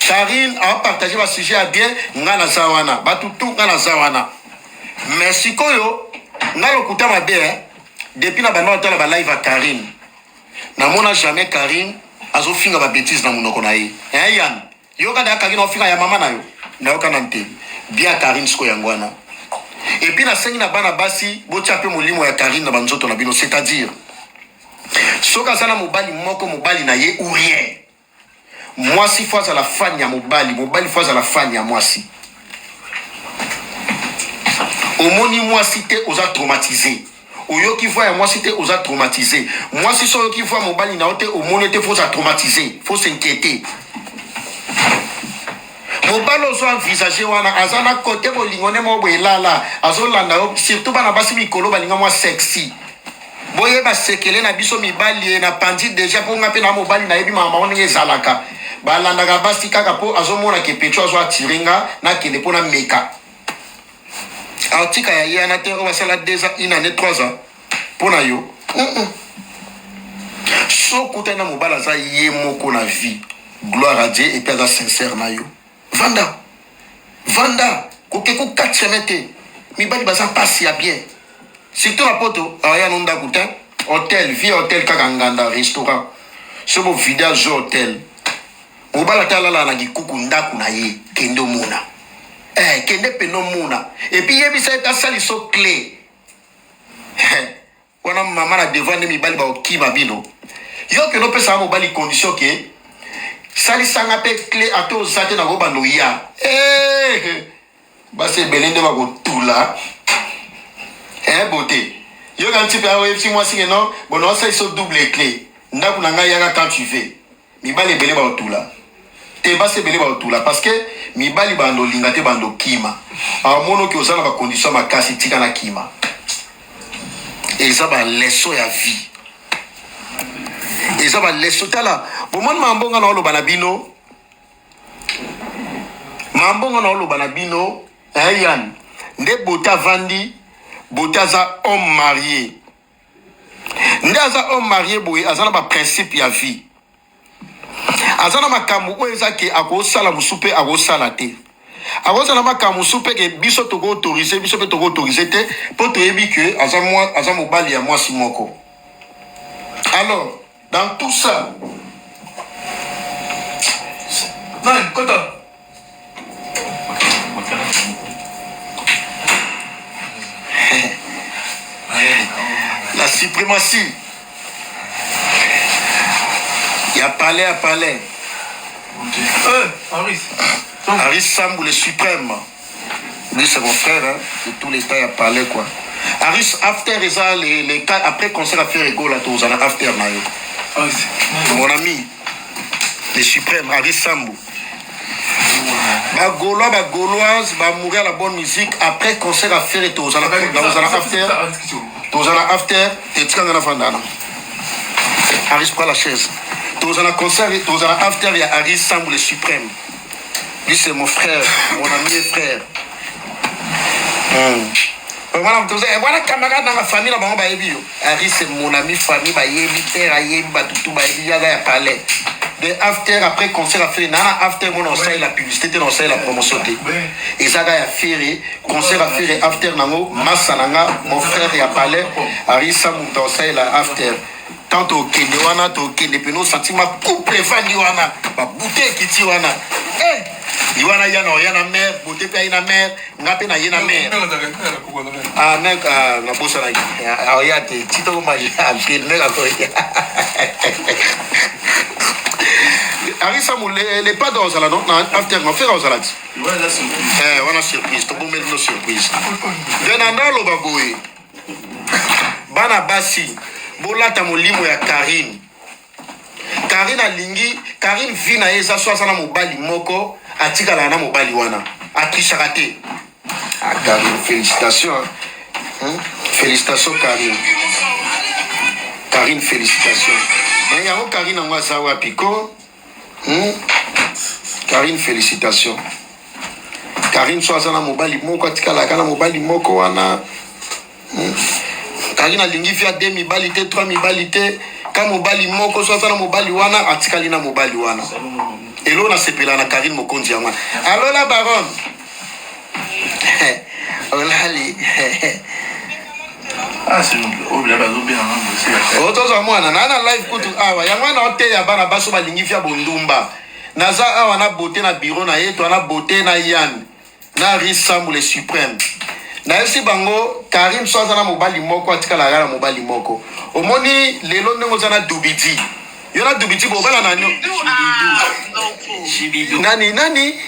Karine aopartage basujet ya bien, nga naza wana, bato tu nga naza wana. Mais sikoyo nga lokuta mabe eh? Depuis na banda otala ba live ya Karine, namona jamais Karine azofinga ba betise na monoko na ye eh, Yann yoka da Karine ofinga ya mama na yo, nayoka na nte bien Karine sikoyo yango wana. Et puis nasengi na bana basi botia mpe molimo ya Karine na banzoto na bino, c'est-à-dire soki aza na mobali moko, mobali na ye ou rien. Mwasi fo azala fan ya mobali, mobali fo azala fan ya mwasi. Omoni mwasi te oza traumatise, oyoki voix ya mwasi te oza traumatise. Mwasi so oyoki voix mobali na yo te, omoni te, fo oza traumatise, fo s'inquiéter. Mobali ozo envisage wana aza na kote bolingo nde moko boye elala azolanda yo, surtout bana basi mikolo balinga mwa sexy. Boyeba sekele na biso mibali ye na panzi deja po nga pe na mobali nayebi mama bango ndenge ezalaka. Balandaka basi kaka po azomona ke pecho azo attire nga nakende po nameka. Atika ya ye wana te oyo basala 2 ans, une année, 3 ans po na yo. So okutani na mobali aza ye moko na vie, gloire à Dieu, et puis aza sincère na yo. Vanda. Vanda. Koke ko 4 semaines te. Mibali baza pasi ya bien. Surtout na poto, aya no ndaku te. Hotel, vie hotel kaka nganda, restaurant. So bo vida zo hotel. Mobali ata alala na kikuku ndaku na ye, kende omona. Eh, kende peno omona. Et puis yebisa ye asali so clé. Wana mama na devoir nde mibali bakokima bino. Yo kende opesaka mobali condition ke salisanga mpe cle ata oza te nakobanda oya. Eh, basi ebele nde bakotula. Eh, beauté. Yo kanti mpe oyebisi mwasi ke non, bon osalisa double clé. Ndako na ngai yaka quand tu veux. Mibali ebele bakotula te, basi ebele bakotula parce que mibali bando olinga te, bando kima. Amonoki oza na ba condition makasi, tika na kima. Eza ba leçon ya vie, eza ba leçon. Tala bomoni mambo nga na oloba na bino, mambo nga na oloba na bino eh, Yann nde Bote avandi, Bote aza homme marié, nde aza homme marié boye, aza na ba principe ya vie, aza na makambo oyo eza ke akosala mosusu mpe akosala te, akozala makambo mosusu mpe ke biso tokoautorize, biso mpe tokoautorize te mpo toyebi ke aza, mwa, aza mobali ya mwasi moko. Alors dans tout ça, Nani, kota. La suprématie ya palais, ya palais. Haris. Haris Sambou, le suprême. Lui, c'est mon frère, hein, de tous les temps, il a parlé, quoi. Haris, after, eza, les cas, après concert à faire ego, là, tous, on a after, na yo. Haris. Mon ami, le suprême, Haris Sambou. Ba Gaulois, ba Gauloises, ba mourir à la bonne musique, après concert à faire, tous, on a after, tous, on a after, et tu en as fandana. Haris, prends la chaise. Tous, on a concert, tous, on a after, il y a Haris Sambou, le suprême. Lui, c'est mon frère, mon ami et frère. Voilà, voilà, camarade dans la famille, là, bah, bayebi yo. Harry, c'est mon ami, famille, bayebi, terre, ayebi, batutu, bayebi, yaga ya palais. De after, après concert, after, nana, after, mon on la publicité, on la promotion, te. Et ça, ya ferré, concert à faire, after, nango, massa, nanga, mon frère, ya palais, Harry, Samou, dans ça, la after. Tant tokende wana, tokende peno sentiment couple evandi wana, babute ekiti wana. Eh, wana ya na oya na mère, bote pe aye na mère, nga pe na ye na mère. Ah, mec, ah, na bosanaki. Ah, oya te, tito ko maji, ah, pe mec akoya. Arisa mo le le pas d'ozala non na after na faire ozala ti. Eh, wana surprise, tobombeli no surprise. Venanda loba boye. Bana basi bolata molimo ya Karine. Karine alingi, Karine vie na ye eza so aza na mobali moko atikalaka na mobali wana atrishaka te. Ah, Karine félicitations hein? Félicitations Karine. Karine félicitations. Eh, yango Karine yango aza wapi ko? Karine félicitations. Karine so aza na mobali moko atikalaka na mobali moko wana. Karine alingi via 2 mibali te, 3 mibali te, ka mobali moko so aza na mobali wana atikali na mobali wana. Eloko nasepela na Karine Mokonzi yango wana. Allo la baronne. Olali. Ah, s'il vous plaît. Oh, bila bazobenga nga bosi. Otozwa mwana na na live kutu awa yango wana oteya bana baso balingi fia bondumba. Naza awa na beauté na bureau na ye to na beauté na Yann na Riz Sambu le suprême. Nayebisi bango Karim so aza na mobali moko atikala kaka na mobali moko. Omoni lelo ndenge oza na Dubidi. Yo na Dubidi bobala na nyo. Nani nani?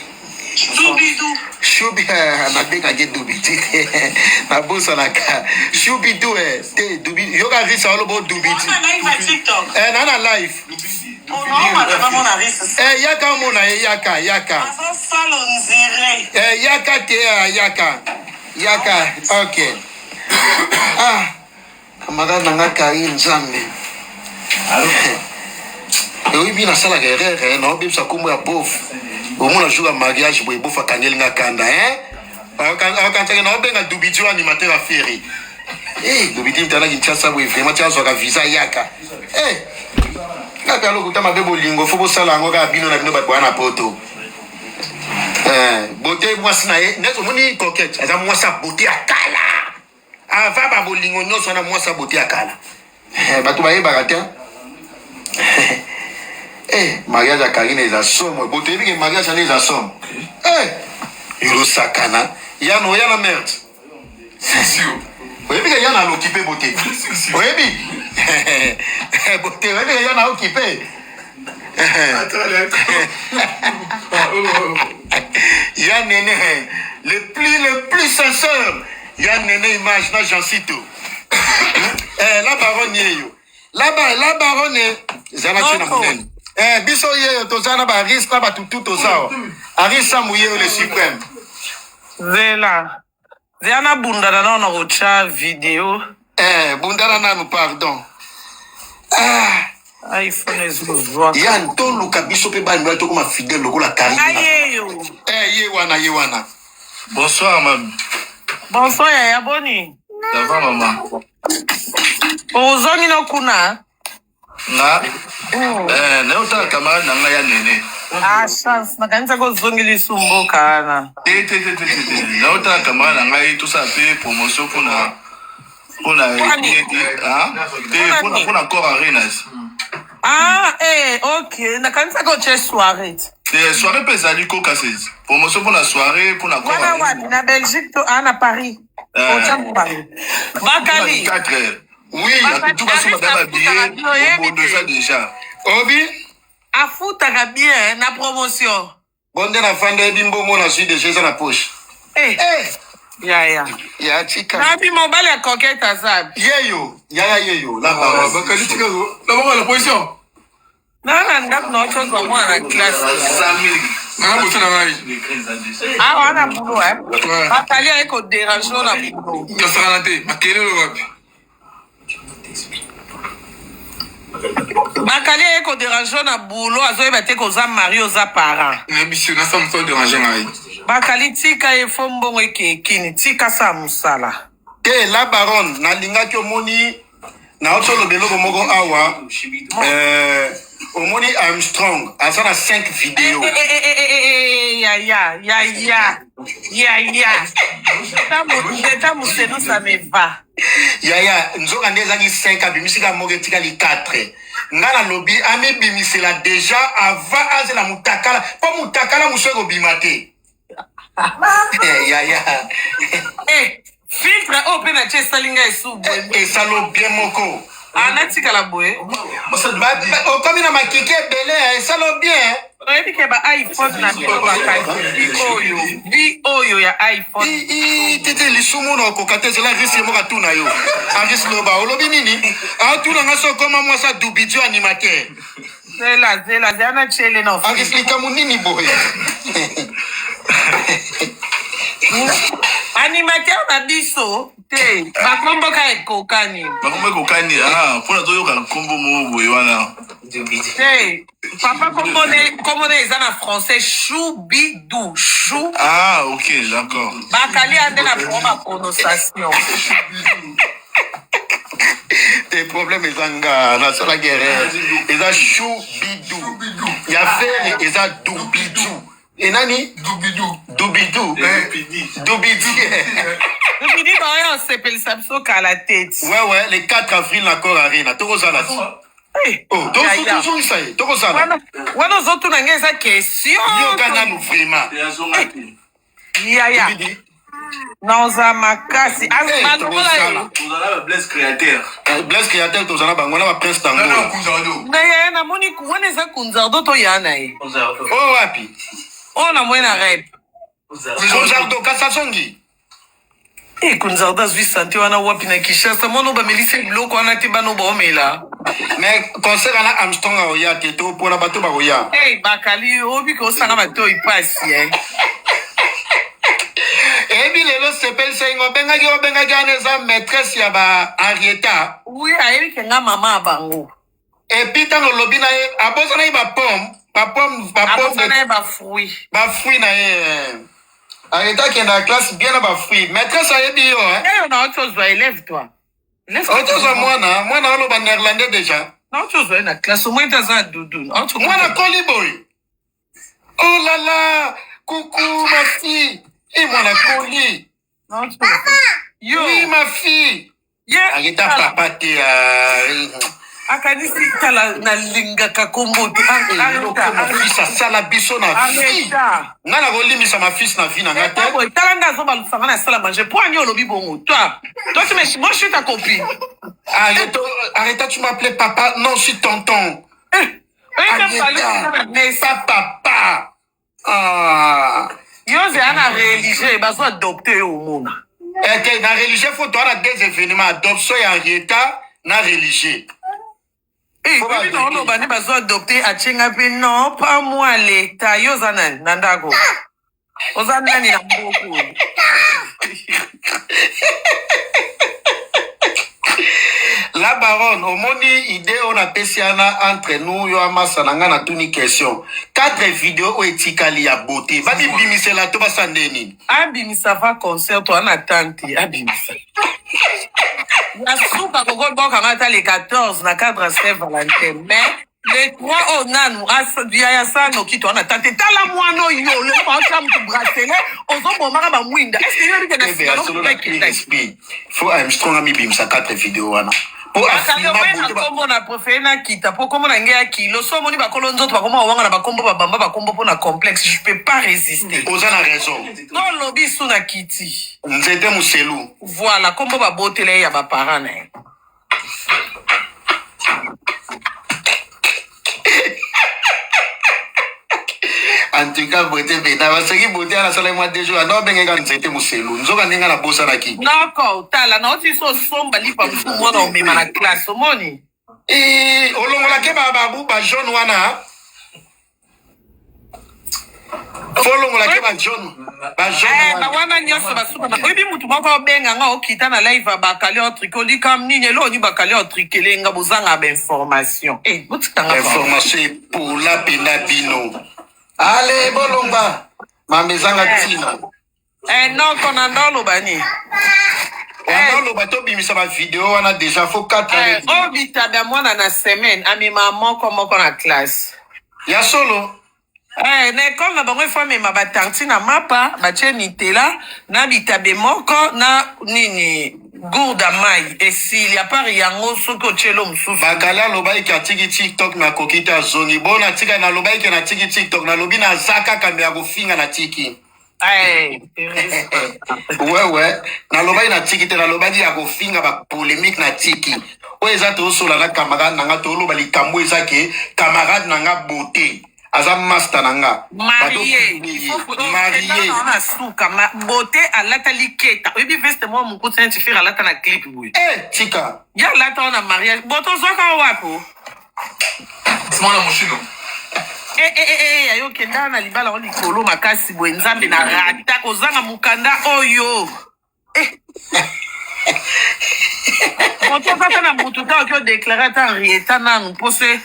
Doubidou. Shubi eh, nabengaki Dubidi te. Nabosanaka. Shubidu eh, te Dubidi. Yoka Risa oloba o Dubidi. Ona live na TikTok. Eh, na na live. Ona mona Risa. Eh, yaka omona ye yaka yaka. Azosala onzire. Eh, yaka te ah, yaka. Yaka. OK. Ah, camarade na nga Karine Nzambe. Oyebi nasalaka erreur eh, naobebisa nkombo ya bof. Omona jour ya mariage boye bof akangeli nga kanda hein. Akanisaki naobenga Dubidi oyo animateur ya Ferre. Eh, Dubidi mtana Kinshasa boye vraiment ti azwaka visa yaka. Eh, kaka lokuta mabe bolingo fo bosala yango kaka bino na bino bato baya na poto. Eh, beauté mwasi na ye neti omoni coquette aza mwasi ya beauté ya kala ava ba bolingo nyonso wana mwasi ya beauté ya kala. Eh, bato bayebaka te. Eh, mariage ya Karine eza somo. Boto yebi ke mariage wana eza somo. Eh, yolosakana yana oya na merde. Oyebi ke yana alokipe bote. Oyebi bote oyebi ke yana okipe. Ya nene le plus sincère. Ya nene image na Jean-Cito. Eh, la baronne yeyo. La ba la baronne zala tina Noko. monene. Eh, biso yeyo toza na ba risque na batutu toza awa. Aris Sambu yeyo le suprême. Zela. Zela na bundana nao na kotya video. Eh, bundana nanu pardon. Ah, iPhone ezozwaka. Yan toluka biso mpe bana mibali tokoma fidèle lokola Karine. Ayeyo. Eh, ye wana ye wana. Bonsoir, mami. Bonsoir yaya boni. Ça va, maman? Ozongi no kuna. Nga, eh, naotala camarade na ngai ya nene. Ah chance nakanisaki ozongi lisu mboka wana. Te te te te te te. Naotala camarade na ngai tosala mpe promotion mpona Mpona ah? Te mpona Accor Arenas. Ah eh ok nakanisaki otie soirée. Te soirée mpe ezali ko kasi promotion mpona soirée mpona Accor Wana Arena. wapi na Belgique to ah na Paris. Eh. Otya Paris. Bakali. 4 heures. Oui, Bato tu basomba ba billet bobondo eza déjà. Obi Afutaka bien na promotion. bonde na fanda yebi mbongo nazwi deja eza na poche. Eh Eh, yaya. ya tika. Nabi mobali ya coquette aza. Yeyo, yaya yeyo la Ah, baronne. bakali tika na bango na position. Nana ndako na otozwa mwana na classe. 100 000. Nanga boso na ngai. Ah wana boulot eh. Ouais. Bakali aye kodéranger na boulot. Nasakana te makelele wapi. Bakali aye kodéranger na boulot azoyeba te koza mari oza parent. Nayebi si nasa mosu odéranger ngai. Bakali tika ye fo mbongo ekekini tika sa mosala. Te la baronne nalingaki omoni nauti oloba eloko moko awa omoni Armstrong aza na 5 video. Eh, eh, eh, eh, eh, eh, ya ya ya ya ya ya. Tata moseno ça me va. Yaya nzoka nde ezalaki 5 abimisika moko etikali 4. Nga nalobi amibimisela deja avant azela mutakala mpo mutakala mosu ekobima te. Eh, yaya. Eh, filtre oyo mpe natie esali ngai esu boye. Esalo bien moko. Ah, natikala boye. Okomi na makiki ebele esalo bien. Oyebi ke ba iPhone na bino bakangi oyo bi oyo ya iPhone. Tete lisumu na okoka te ezela risque moko atuna yo. Aris loba olobi nini? Atuna nga so okoma mwasi adubidio animateur. Zela zela zela na tiele na Aris likambo nini boye? Animateur na biso te bakomboka ekokani. Bakombo ekokani ah mpona toyoka nkombo moko boye wana. Te papa kombo ne eza na français choubidou chou. Ah ok, d'accord. Bakali ande na pro ba prononciation. Te Te problème eza nga nasalaki erreur. Eza chou bidou. Ya Ferre eza doubidou. E nani? Doubidou. Doubidou. Doubidi. Doubidi baoyo osepelisa biso kala te. Ouais ouais, le 4 avril na Accor Arena. Tokozala ti. Eh, Oh, tozongisa ye, tokozala. Wana ozotuna ngai eza question. Yoka nanu vraiment. Yaya. Naoza makasi. Eh, Balongola tozala ba Blaise créateur. Eh, Blaise créateur tozala bango na ba prince tango. Na yaya namoni wana eza Kunzardo to ya na ye. Oh wapi? Oh na mwe na rep. Kunzardo kasasongi. Eh, Kunzardo azwi sante wana wapi na Kinshasa mwana bamelisa biloko wana te bana baomela. Mais concert wana Armstrong aoya te to pona bato bakoya. Hey, bakali obi kosanga matoi pasi eh. Eyebi lelo sepelisa ingo obengaki obengaki wana eza maîtresse ya ba Henrietta. Oui, ayebi ke nga mama ya bango. Et puis ntango olobi na ye abosanaki ba pomme, ba pomme, ba pomme. Abosanaki ba fruits. Ba fruits na ye. Henrietta akenda na classe bien na ba fruits. Maîtresse ayebi yo hein. Eyo na ozwa élève toi. Ozwa mwana, mwana oloba néerlandais déjà. Na ozwa ye na classe, au moins aza dudu. Mwana koli boy. Oh là là, coucou ma fille. Et mwana koli. Yo. Oui ma fille. Yeah. Arrêta papa te. Akanisi tala nalingaka kombo te. Arrêta. Fils asala biso na vie. Nga na kolimbisa ma fils na vie na nga te. Tala nga azobalusanga na sala manger. Po ani olobi bongo. Toi, toi tu me moi je suis ta copine. Arrête, arrête, tu m'appelais papa. Non, je suis tonton. Arrête, papa. Ah. Yo zela na religieux bazo adopter yo omona. Ete na religieux faut toi na deux événements adoption ya Henrietta na religieux. Eh, bibi na oloba nde bazo adopter atie nga mpe non pas moi l'etat yo oza nani na ndako oza nani na mboka oyo. La baronne, omoni idée oyo napesi wana entre nous yo amasa na ngai natuni question. 4 vidéos oyo etikali ya beauté. Babibimisela to basala nde nini? Abimisa va concert to ana tante abimisa. Na suka koko boka nga ata le 14 na cadre Saint Valentin mais le 3 oyo nanu yaya sano kito wana tante tala mwana oyo lelo baotya moto bracelet ozobomaka bamwinda est ce que yoyebi ke na Ebe asolo na cri d'esprit. Faut Armstrong amibimisa 4 vidéos wana. Po afilma beauté ba kombo na préféré na kita po kombo na ngai ya kilo so omoni bakolo nzoto bakoma kowanga na bakombo babamba bakombo mpo na complexe je peux pas résister. Oza na raison. Tolobi su na kiti. Nzete muselu. Voilà kombo babotela ye ya ba parents na ye. En tout cas, beauté bena baseki beauté ana sala moi deux jours ando bengeka nzete muselu nzoka ndenge na bosanaki. Noko tala na oti so somba lipa musu mwana omema na classe omoni. Eh olongola ke ba ba ba jaune wana. Folongola ke ba jaune. Ba jaune. Eh ba wana nyonso basuka ba oyebi mutu moko obenga nga okita na live ya bakali otrike olikam nini eloko nini bakali otrikele nga bozanga ba information. Eh botika nga information epola pena bino. Ale bolongba. Mambe ezanga ntina. Eh noko na ndo oloba nini? Eh, oloba tobimisa ba video wana déjà faut 4 eh, oyo bitabe ya mwana na semaine amema moko moko na classe ya solo Eh, na ekole na bango ifo amema batartine na mapa batie nitela na bitabe moko na nini gourde ya mai esili apart yango soki otielo mosusu bakali alobaki ke atiki tiktok nakoki te azongi bo natika nalobaki ke natiki tiktok nalobi naza kaka me ya kofinga natiki wewe nalobaki na tiki te nalobaki ya kofinga bapolemike na tiki oyo eza tozosola na camarade na nga toloba likambo eza ke camarade na nga beauté aza master na nga marie na suka beauté alata liketa oyebi veste moko mokuti neti fere alata na clip boye eh, tika ye alata wana mariage boto ozwaka wapi mwana moshino Eh, eh, eh, eh, ayo okenda na libala o likolo makasi boye nzambe na rata kozanga mokanda oyo eh. moto oza ata na motu ta oki odeklare ata henrieta nanu mpo se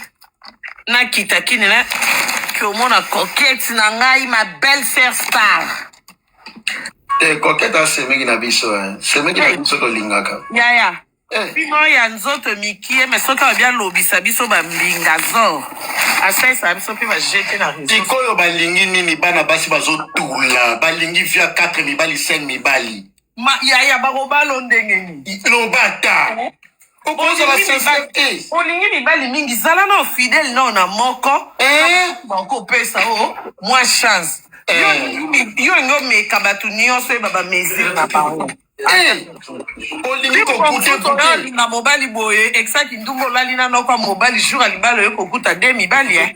nakita kini na ke omona coquette na ngai ma belle sœur star te coquette asemeki na biso semeki na biso tolingaka yaya. Eh. Bino ya nzoto mikie mais soki alobi alobisa biso ba mbinga zor asalisa biso mpe ba jete na réseau. Sikoyo balingi nini bana basi bazotula balingi via 4 mibali 5 mibali. Ma yaya bakobalo ndenge nini? Loba ata okozala sincere te. Olingi mibali mingi zala na fidèle nao na moko Eh? bakopesa o mwa chance. Eh. Yo olingi omeka bato nyonso oyeba ba mesure na bango. Eh, olingi kokute kute olinga mobali boye exaki ndumba olali na noko ya mobali jour ya libala oye kokuta de mibali eh.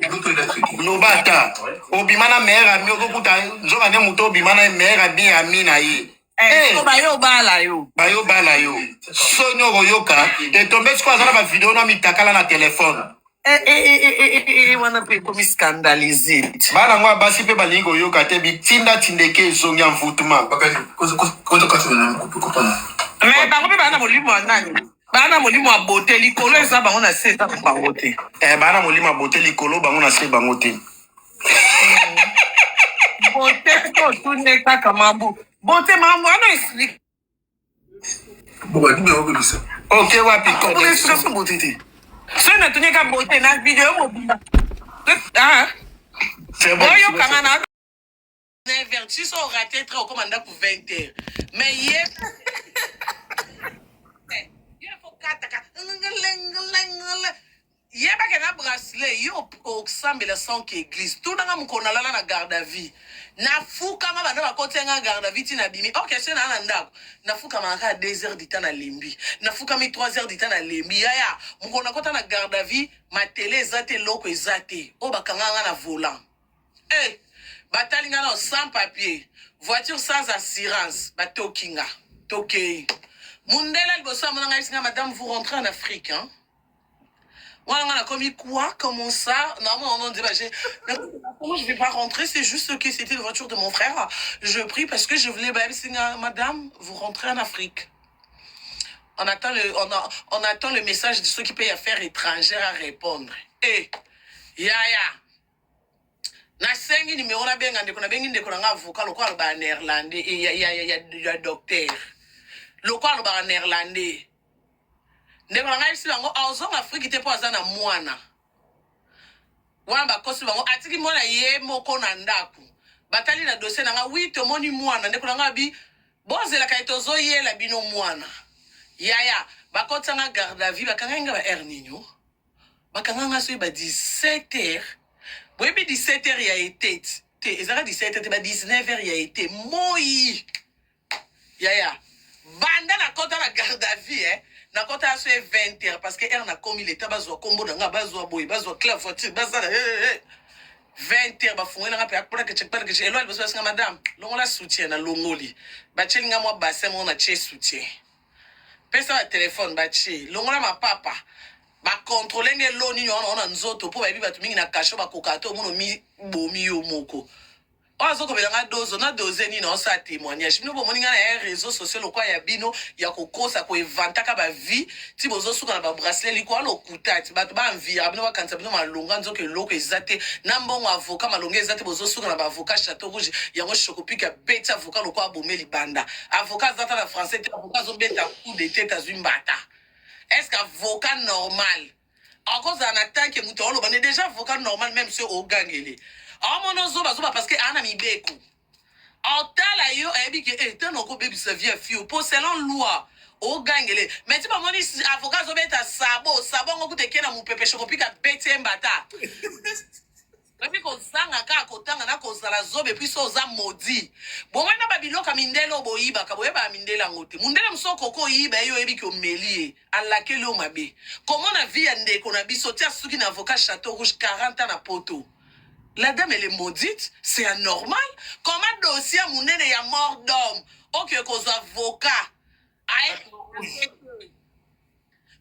Loba ata obima na meilleur ami okokuta nzoka nde moto obima na ye meilleur ami ya ami na ye. Eh, Eh. so baye obala yo. Bayo bala yo soni okoyoka etombe sikoyo aza na bavideo na mitakala na telefone. Eh, eh, eh, eh, eh, eh, eh, wana mpe ekomi scandalise. Bana yango ya basi mpe balingi koyoka te bitinda tindeke ezongi ya mvutuma. Mais bango mpe baa na molimo ya nani? Baa na molimo ya bote likolo eza bango na se eza bango te. Eh, baa na molimo ya bote likolo bango na se bango te. Bote to otune kaka mambu bote mambu wana explique. Oke wapi Explication bote te. Soki natuni ka bote na video mobimba. Ah. C'est bon. Oyokanga na 9h ti so orate tre okoma ndako 20h mais ye ye fo kataka yebake na bracelet yo osambela sans que église tunanga mokolo nalala na garde à vie nafukama banda bakoti yanga garde à vie ti nabimi ok se naa na ndako nafukamaka kaka 2 heures du temps nalembi nafukami 3 heures du temps nalembi yaya mokolo nakota na garde à vie matele eza te eloko eza te oyo bakangaka nga na volant. Eh, batali nga nao sans papier, voiture sans assurance, batoki nga. Tokei. Mundele liboso amona nga ayebisi nga madame vous rentrez en Afrique hein. Wana nga nakomi quoi comment ça? Non non non ba j'ai comment je vais pas rentrer, c'est juste que c'était la voiture de mon frère. Je prie parce que je voulais ba ayebisi nga madame vous rentrez en Afrique. On attend le on, a, on attend le message de ceux qui payent affaires étrangères à répondre. Eh, yaya. Nasengi numero nabenga ndeko, nabengi ndeko na nga avocat lokola alobaka néerlandais eh, ya, ya, ya, ya, ya docteur lokola alobaka néerlandais. Ndeko na ngai ayebisi bango azonga Afrique te mpo aza na mwana wana. Bakosi bango atiki mwana ye moko na ndako. Batali na dossier na nga wi tomoni mwana. Ndeko na ngai abi bozelaka ye tozoyela bino mwana. Yaya bakotisa garde à vue bakangaki nga ba heure nini o bakanga nga soki ba 17 heures boyebi 17 heures ya été te ezalaka 17 heures te ba 19 heures ya été moi yaya banda nakota na garde à vue eh, nakota ya so ye 20 heures parce que heure nakomi leta bazwa kombo na nga bazwa boye bazwa clé voiture bazala eh, eh. 20 heures bafungoli nga mpe akpolakece elo liboso basinga madame longola soutien na longoli batieli nga mwa bassin moko na tie soutien pesa batelefone batie longola mapapa bakontrole nge elo nini wana wana nzoto mpo bayebi bato mingi na kasho bakoka te omona omibomi yo moko oyo azokobela nga dozo na doze nini osala témoignage bino bomoni nga na ya réseau social lokwa ya bino ya kokosa koevantaka bavie ti bozosuka na babracelet likwa lokuta ti bato baenviaka bino bakanisa bino malonga nzoka eloko eza te na mbongo avocat malonga eza te bozosuka na baavocat Chateau Rouge yango Chocopike abeti avocat lokwa abome libanda avocat aza ta na français te avocat azobeta coup de tete azwi mbata. Est ce que avocat normal akozala na tanke moto aoloba ne déjà avocat normal même soki ogangele aomona ozobazoba parce que aa na mibeko otala yo ayebi ke eh, tano okobebisa vie ya fio po selon loi ogangele mais ti bamoni avocat azobeta sabo sabo yango kuta eke na mopepe Chocopika abeti ye mbata. Oyebi kozanga kaka kotanga na kozala zoba epuis so oza maudit. Bomoi na babiloko ya mindele oyo boyibaka boyebaka mindele yango te. Mundele mosusu okoki oyiba ye oyebi ke omeli ye alakeli yo mabe. Komona vie ya ndeko na biso ti asuki na avocat Chateau Rouge 40 ans na poto. La dame elle est maudite, c'est anormal. Comment dossier ya munene ya mort d'homme oke kozwa avocat aye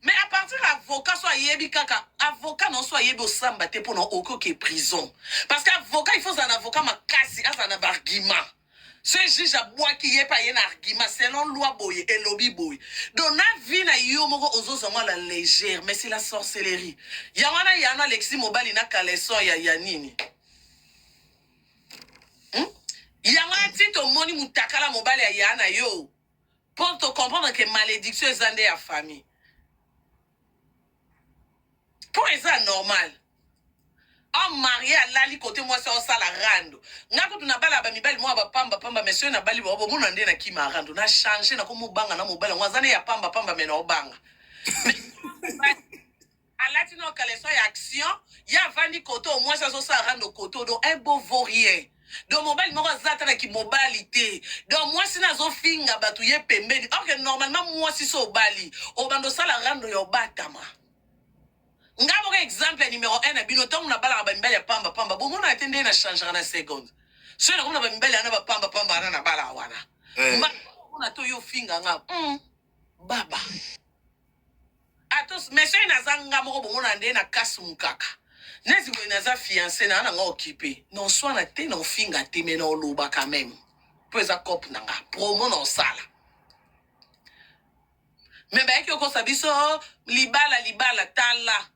mais à partir ya avocat so ayebi kaka avocat na so ayebi osamba te mpona okoki prison parce que avocat il faut ozala na avocat makasi azala na baargument so juge abwaki ye mpe aye na argument selon loi boye elobi boye donc na vie na yo moko ozozwa mwa la légère mais c'est la sorcellerie yango wana yana alexi mobali na caleçon ya nini Yango wana ti tomoni mutakala mobali ya ya na yo mpo tocomprendre ke malédiction eza nde ya famille. Mpo eza normal. Homme marié alali kote mwasi aosala rando. Nga kutu nabala ba mibali mwa ba pamba pamba mais soki nabali bango bomona nde na kima rando na changer na komobanga na mobali yango aza ne ya pamba pamba mais na obanga. Alati na caleçon ya action ye avandi kote oyo mwasi azosala rando kote oyo donc un beau vaurien. Donc mobali moko aza ata na kimobali te. Donc mwasi na azofinga bato ye pembeni. Or que normalement mwasi so obali obanda osala rando ya obatama. Nga moko exemple ya numero 1 na bino ntango nabalaka bamibali ya pamba pamba bomonaka te ndenge na changeaka na seconde soki nakomona bamibali wana bapamba pamba wana nabalaka wana Eh. mona to yo ofinga nga baba atos mais soki naza nga moko bomona nde na kasi mukaka neti boye naza fiancé na nga occupé na oswana te na ofinga te mais na oloba quand même mpo eza cope na nga promo na osala. Me bayaki okosa biso libala libala tala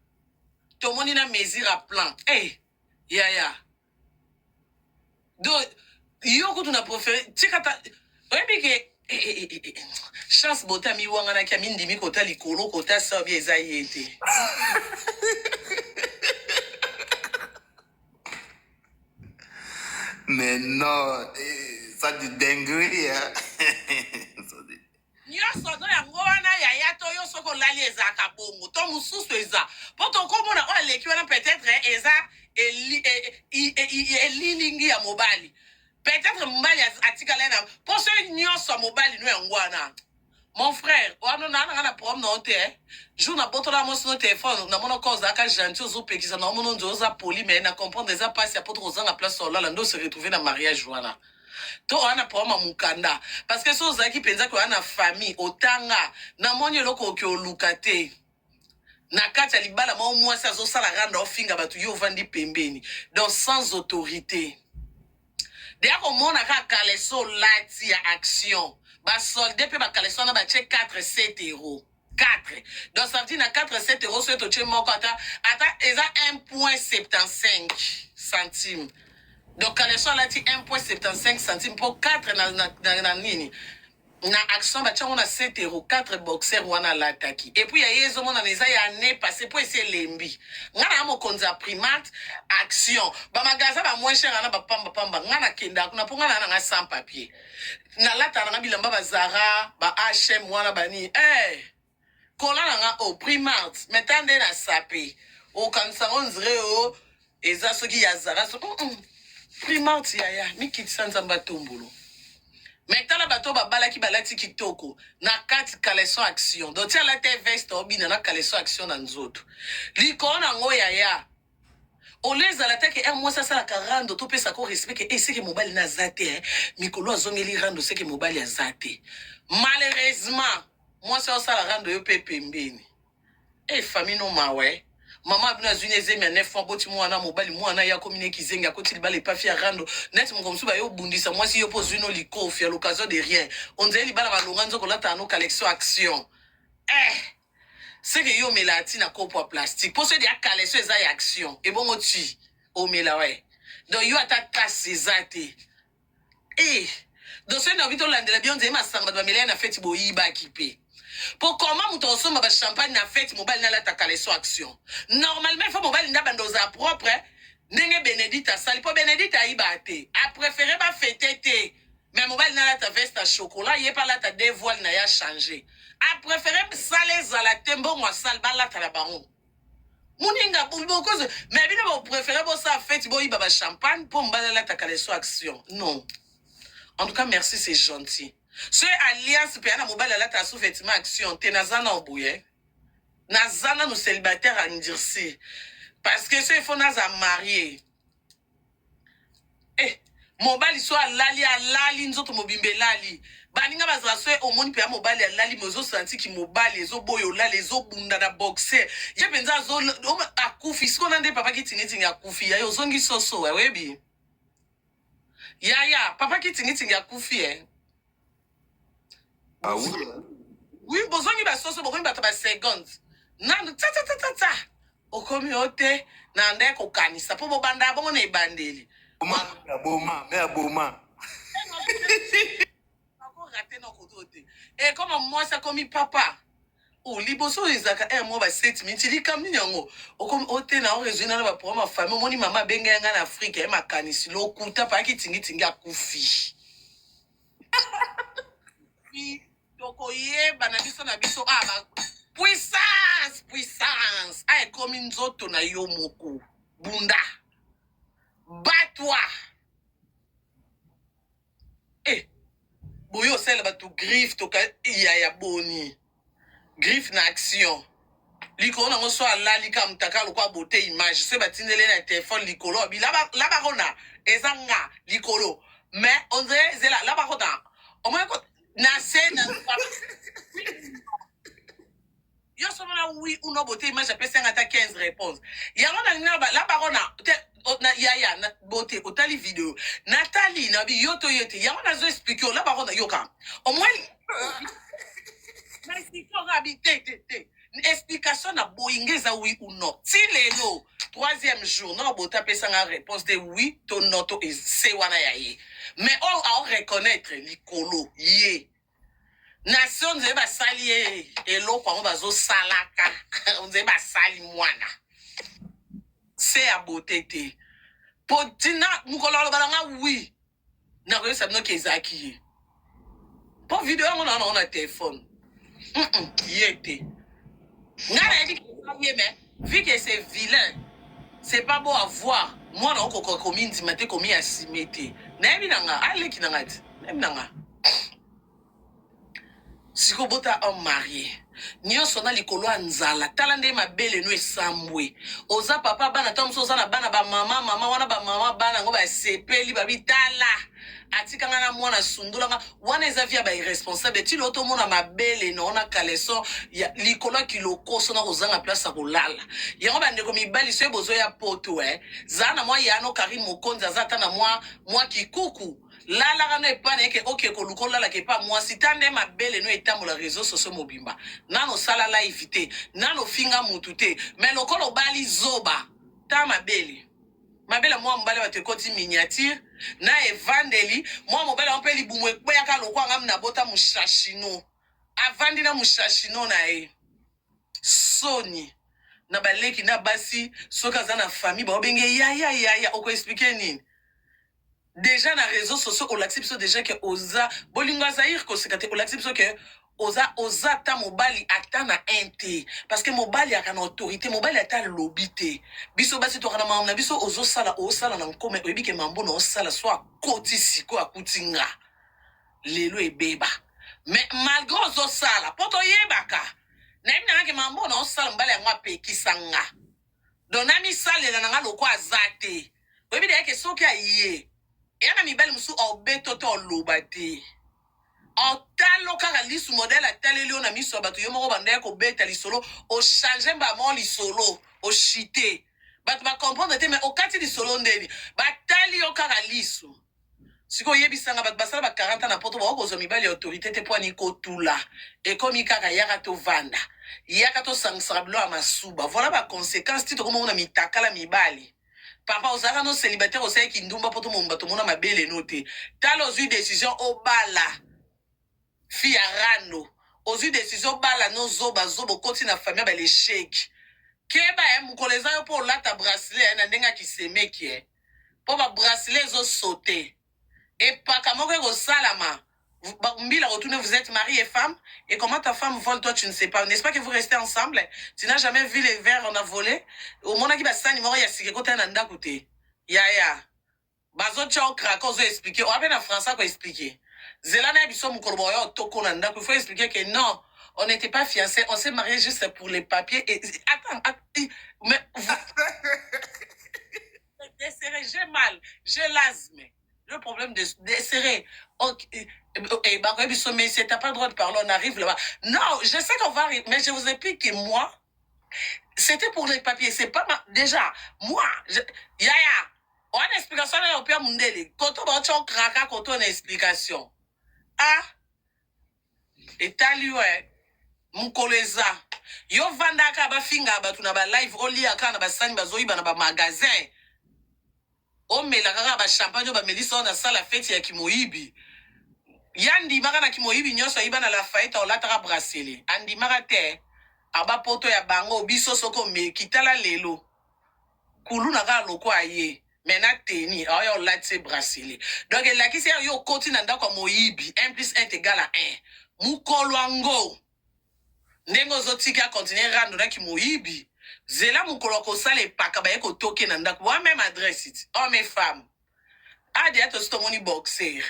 tomoni na mesure ya plan eh yaya donc yo kutu na préféré tika ta oyebi ke eh, eh, eh, eh, chance bote amiwanganaki amindimi kota likolo kota sabi eza ye te. Mais non, eh, ça du dinguerie, hein. Ça du- Nyonso no yango wana yaya to yo soki olali ezalaka bongo to mosusu eza mpo tokomona oyo aleki wana peut-être eza elilingi ya mobali peut-être mobali atikala ye na mpo soki nyonso ya mobali no yango wana mon frère wana naa nanga na problème na yo te eh. Jour nabotola mwasi no telefone namona ko ozalaka gentil ozopekisa na omona nzo oza poli mais na comprendre eza mpasi ya poto kozanga place olala nde ose retrouve na mariage wana to oya na problème ya mokanda parce que so ozalaki mpenza koya na famille otanga namoni eloko oki oluka te na kati ya libala moko mwasi azosala randa ofinga bato yo ovandi pembeni donc sans autorité deya komona kaka kaleso olati ya action basolde mpe bakaleso wana batie 4 7 euro 4 donc ça veut dire na 4 7 euro soki totie moko ata ata eza 1.75 centime donc kaleso alati 1.75 centime mpo 4 na, na, na, na nini na action batie yango na 7 euro 4 boxer wana alataki et puis ya ye ezomonana eza ya année passée mpo esi elembi nga na mokonzi ya primate action bamagasin ba moins cher wana bapambapamba nga nakendaka kuna mpo nga na nanga sans papier nalata nanga bilamba ba Zara ba H&M wana bani eh kola nanga o primate mais ta nde na sape okanisa ngo nzire o eza soki ya Zara so primate yaya mikitisa nzambe atombolo mais tala bato babalaki balati kitoko na kati caleçon action donc ti alata veste obina na caleçon action na nzoto likolo nango yaya ole ezala te ke mwasi asalaka rando topesaka respect ke eseke mobali na aza te eh. Mikolo azongeli rando seke mobali aza te malheureusement mwasi osala rando yo mpe pembeni e famille no mawe mama abino azwi ezemi ya 9 mois boti mwana mobali mwana ye akomi ne kizengi akoti libala epafi ya rando neti moko mosusu baye obundisa mwasi yo mpo ozwi no likofi ya l'occasion de rien onzeli libala balonga nzoko olata no collection action eh seke yo omela ti na kopo ya plastique mpo soki ya caleçon eza ya action ebongo ti omela we donc yo ata kasi eza te eh donc soki nakoki tolandela bio nzeli masanga bato bamela ye na feti boyibaki mpe po comment moto akosomba bachampagne na feti mobali nalata caleçon action normalement il faut mobali nda banda ozala propre ndenge Bénédicte asali mpo Bénédicte ayiba te apréféré bafete te mais mobali nalata veste ya chocolat ye mpe alata deux voile na ye achange apréféré sala ezala te mbongo asali balata na bango moninga bokozo mais bino bopréféré bosala feti boyiba bachampagne mpo mobali alata caleçon action non. En tout cas merci, c'est gentil. So alliance mpe ya na mobali alata sous-vêtement action te naza na oboye naza nanu célibataire endurci parce que so il faut naza marié eh mobali so alali alali nzoto mobimba elali baninga bazala so omoni mpe ya mobali alali me ozosantiki mobali ezoboya olala ezobunda na boxer ye mpenza akufi sikoyo nde papa kitingitingi akufi yaye ozongi soso oyebi yaya papa kitingitingi akufi eh. Ah oui. Oui, bozongi basoso bokomi bato ba seconde nanu tatatatata okomi yo te na nde kokanisa mpo bobanda bongo na ebandeli. Boma, boma, mais boma. Raté na koto te e koma mwasi akomi papa. Oh, liboso oyo ezalaka heure moko ba 7 minutes likambo nini yango okomi ote na orezwi nana baproblème ya famille omoni mama abengai ngai na afrika ye makanisi lokuta payaki tingitingi akufi tokoyeba na biso na biso ah, ba... puissance puissance a ah, ekomi nzoto na yo moko bunda batwa eh boye osalela bato griffe toka yaya boni griffe na action likolo nango so alali ka mutaka lokwa bote image soki batindeli ye na telefone likolo abi labarona eza nga likolo mais on dirait zela labarona omoni na se na yo somo na oui ou non beauté image apesi yanga ata 15 réponse yango nalingi na la barona te na yaya na beauté otali video natali na bi yo to ye te yango nazo explique yo la barona yoka au moins na explique yo nga bi te te te explication na boyi nga eza oui ou non ti lelo troisième jour na beauté apesa nga réponse te oui to non to se wana ya ye mais oyo ao reconnaître likolo ye na se onzele basali ye eloko yango bazosalaka onzele basali mwana se ya bote te po ntina mokolo aloba na nga wi nakoyebisa bino ke ezalaki ye mpo video yango naa nango na telefone mm -mm, ye te nga nayebi ke eza ye mais vu que c'est vilain c'est pas beau à voir mwana okokoka komindima te komiasime te nayebi na nga aleki na nga te nayebi na nga sikoyo bota homme marie nyonso na likolo ya nzala tala nde mabele no esambwe oza papa bana ntango mosusu oza na bana bamama mama wana bamama bana yango basepeli babi tala atika nga na mwana asundola nga wana eza vie ya bairresponsable ti lelo tomona mabele na ona caleçon ya likolo ya kilokoso na kozanga place ya kolala yango bandeko mibali soki bozoya poto eh, zala na mwa yano karine mokonzi aza ata na mwa mwa kikuku lalaka no epa na ye ke oke koluka olalaka epa mwasi ta nde mabele no etambola réseau sociaux mobimba nano osala live te nano ofinga mutu te mais lokola obali zoba ta mabele mabele mwa mobali bato ekoti miniature na evandeli mwa mobali yango mpe libumu ekweyaka lokwa ngam nabota mushashino avandi na mushashino na ye soni na baleki na basi soki aza na famille baobenge yaya yaya okoexplike nini Dejà na reseaux sociaux olakisi biso dejà que oza bolingo ya Zaïre koseka te olakisi biso que oza oza ata mobali ata na un te parce que mobali aka na autorité mobali ata alobi te biso basi toka na makambo na biso ozosala osala na nkome oyebi ke mambo na osala so akoti sikoyo akuti nga lelo ebeba mais malgré ozosala mpo toyebaka nayebi nanga ke mambo na osala mobali yango apekisa nga donc namisalela na nga lokwa aza te oyebi deya ke soki aye eya na mibali mosusu obeto te oloba te otalo kaka lisu modele ataleli yo na miso ya bato yo moko banda ya kobeta lisolo ochange mbala moko lisolo oshite bato bacomprendre te mais okati lisolo ndeni batali yo kaka lisu Sikoyo yebisa nga bato basala ba 40 ans na poto bakoki kozwa mibali ya autorite te mpo ani kotula ekomi kaka yaka tovanda yaka tosangisaka biloko ya masuba voilà ba consequences ti tokoma mona mitakala mibali papa ozalaka no célibataire osali kindumba poto momba tomona mabele no te tala ozwi decision obala fille ya rando ozwi decision obala no zoba zoba okoti na famille ya ba l'echec keba eh, mokolo eza yo mpo olata bracelet eh, na ndenge ya kisemeki eh. po ba bracelet ezo saute epaka moko ekosalama mbila retourne vous êtes mari et femme et comment ta femme vole toi tu ne sais pas n'est-ce pas que vous restez ensemble tu n'as jamais vu les verres on a volé omonaki basani moko ya sika ekotana na ndako te yaya bazotia okraka ozo expliquer oya mpe na français ako expliquer zela na ye biso mokolo boya otoko na ndako il faut expliquer que non on n'était pas fiancés on s'est marié juste pour les papiers et attends, attends mais vous... Desserré, j'ai mal, j'ai l'asthme. Le problème de desserrer. Ok, eh, eh, bah, mais c'est t'as pas le droit de parler, on arrive là-bas. Non, je sais qu'on va arriver, mais je vous explique que moi, c'était pour les papiers, c'est pas ma... Déjà, moi, je... Yaya, on a une explication, on a mundele. Koto, ba, on kraka, koto, on a explication. Ah, etali yo eh. Mokolo eza yo vandaka bafinga bato na balive olia kaka na basani bazoyiba na bamagasin omela kaka bachampagne oyo bamelisa oyo na sala feti ya kimoyibi ya ndimaka na kimoyibi nyonso ayiba na lafayette olataka bracelet andimaka te. Aba poto ya bango biso soki omeki tala lelo kuluna kaka lokwa ye mais na teni aoya olatisi ye bracelet donc elakisi ya yo okoti na ndako ya moyibi 1 plus 1 egal à 1 mokolo yango ndenge ozotika akontinue rando na kimoyibi zela mokolo akosala epaka baye kotoke na ndako wa meme adresse ti homme et femme adeya tosi tomoni boxer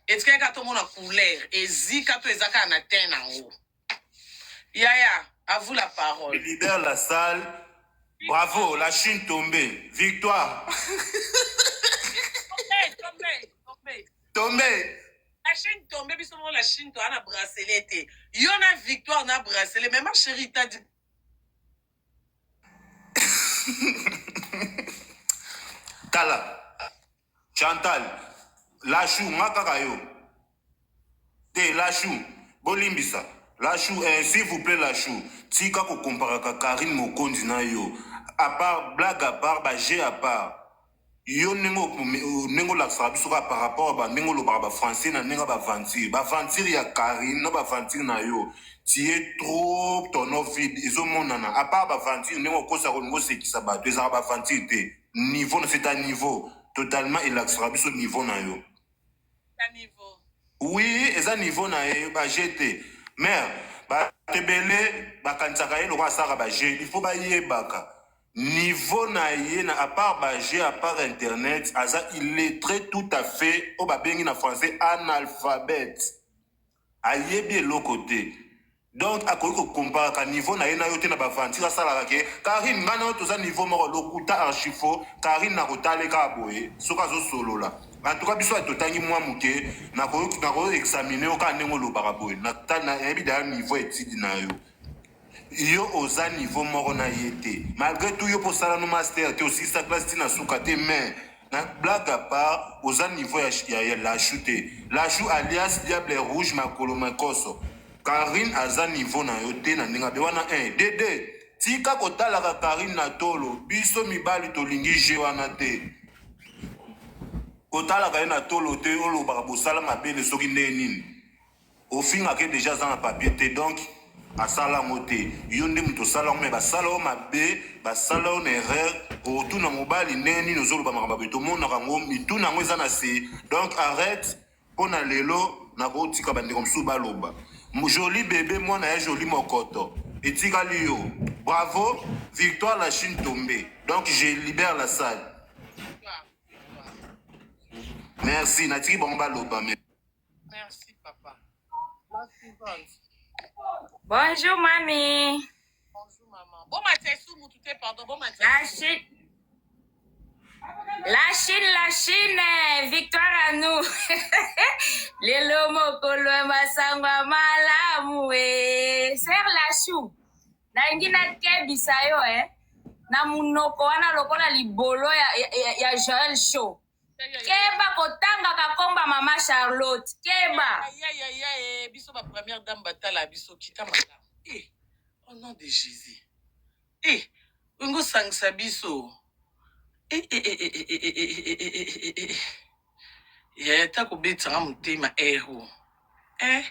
etikali kaka tomona couleur ezika to eza kaka na teint nango Yaya, à vous la parole. Libère la salle. Bravo, la Chine tombée. Victoire. Tombé, tombé, tombé. Tombé. La Chine tombée, biso moko la Chine toa na bracelet te. Yo na victoire na bracelet, mais ma chérie t'a dit Tala. Chantal, Lachou, nga kaka yo. Te, Lachou, bolimbisa. Lachou, eh, s'il vous plaît, Lachou. Tika ko comparaka Carine Mokonzi na yo. À part, blague à part, ba jeu à part. Yo ndenge ndenge olakisaka biso kaka par rapport ba ndenge olobaka ba français na ndenge ba aventure. Ba aventure ya Carine na ba aventure na yo. Tu es trop tonneau vide ezomonana. À part ba aventure ndenge okosaka olingi osekisa bato ezalaka ba aventure te. Niveau c'est un niveau totalement elakisaka biso niveau na yo. Niveau. Oui, eza niveau na ye ba jeu te. Mère, bato ebele bakanisaka ye lokola asalaka ba jeu, il faut bayebaka niveau na ye na à part ba jeu, à part internet, aza illettré tout à fait, oyo babengi na français analphabète. Ayebi eloko te. Donc akoki ko comparaka niveau na ye na yo te na ba aventure asalaka ke Carine nga na yo toza niveau moko lokuta archi faux Carine nako tale kaka boye soki azo solola en tout cas biso batu totangi mua muke nako nako examiner yo kaka ndenge olobaka boye na nayebi dejà niveau etude na yo yo oza niveau moko na ye te malgre tout yo pe osala no master te osilisa classe ti na suka te mais Na blague à part oza niveau ya, ya, ya lachou te lachou alias diable rouge makolo makoso carine aza niveau na yo te na ndenge abe wana 1 de 2 tika kotalaka carine na tolo biso mibali tolingi jeu wana te kotalaka ye na tolo te olobaka bosala mabele soki ndenge nini Ofingaka ye dejà aza na papier te donc asala yango te yo nde mutu osala yango mais basala yo mabe basala yo na erreur okotuna mobali ndenge nini ozoloba makambo ya boye tomonaka yango mitu na yango eza na se donc arrête pona lelo nakotika bandeko mosusu baloba jolie bebe mwana ya jolie mokoto etikali yo bravo victoire la chine tombe donc je libère la salle merci natiki bango baloba mais Merci papa. La suivante. Bonjour mamie. Bonjour maman. Bon matin sous mutu te pardon. Bon matin. La Chine. La Chine, la Chine, eh, victoire à nous. Lelo mokolo ya masango ya malamu eh. Sœur Lachou, nalingi nakebisa yo eh. Na munoko wana lokola libolo ya, ya, ya, ya Joël Show. Keba kotangaka komba mama Charlotte. Keba. Ya ya ya eh, biso ba première dame batala biso kita malamu. Eh, au nom de Jésus. Eh, olingi osangisa biso. Eh, eh, eh, eh, eh, eh, eh, eh, eh, eh, eh, eh. Yaya ta kobetisa nga motema ero. Eh.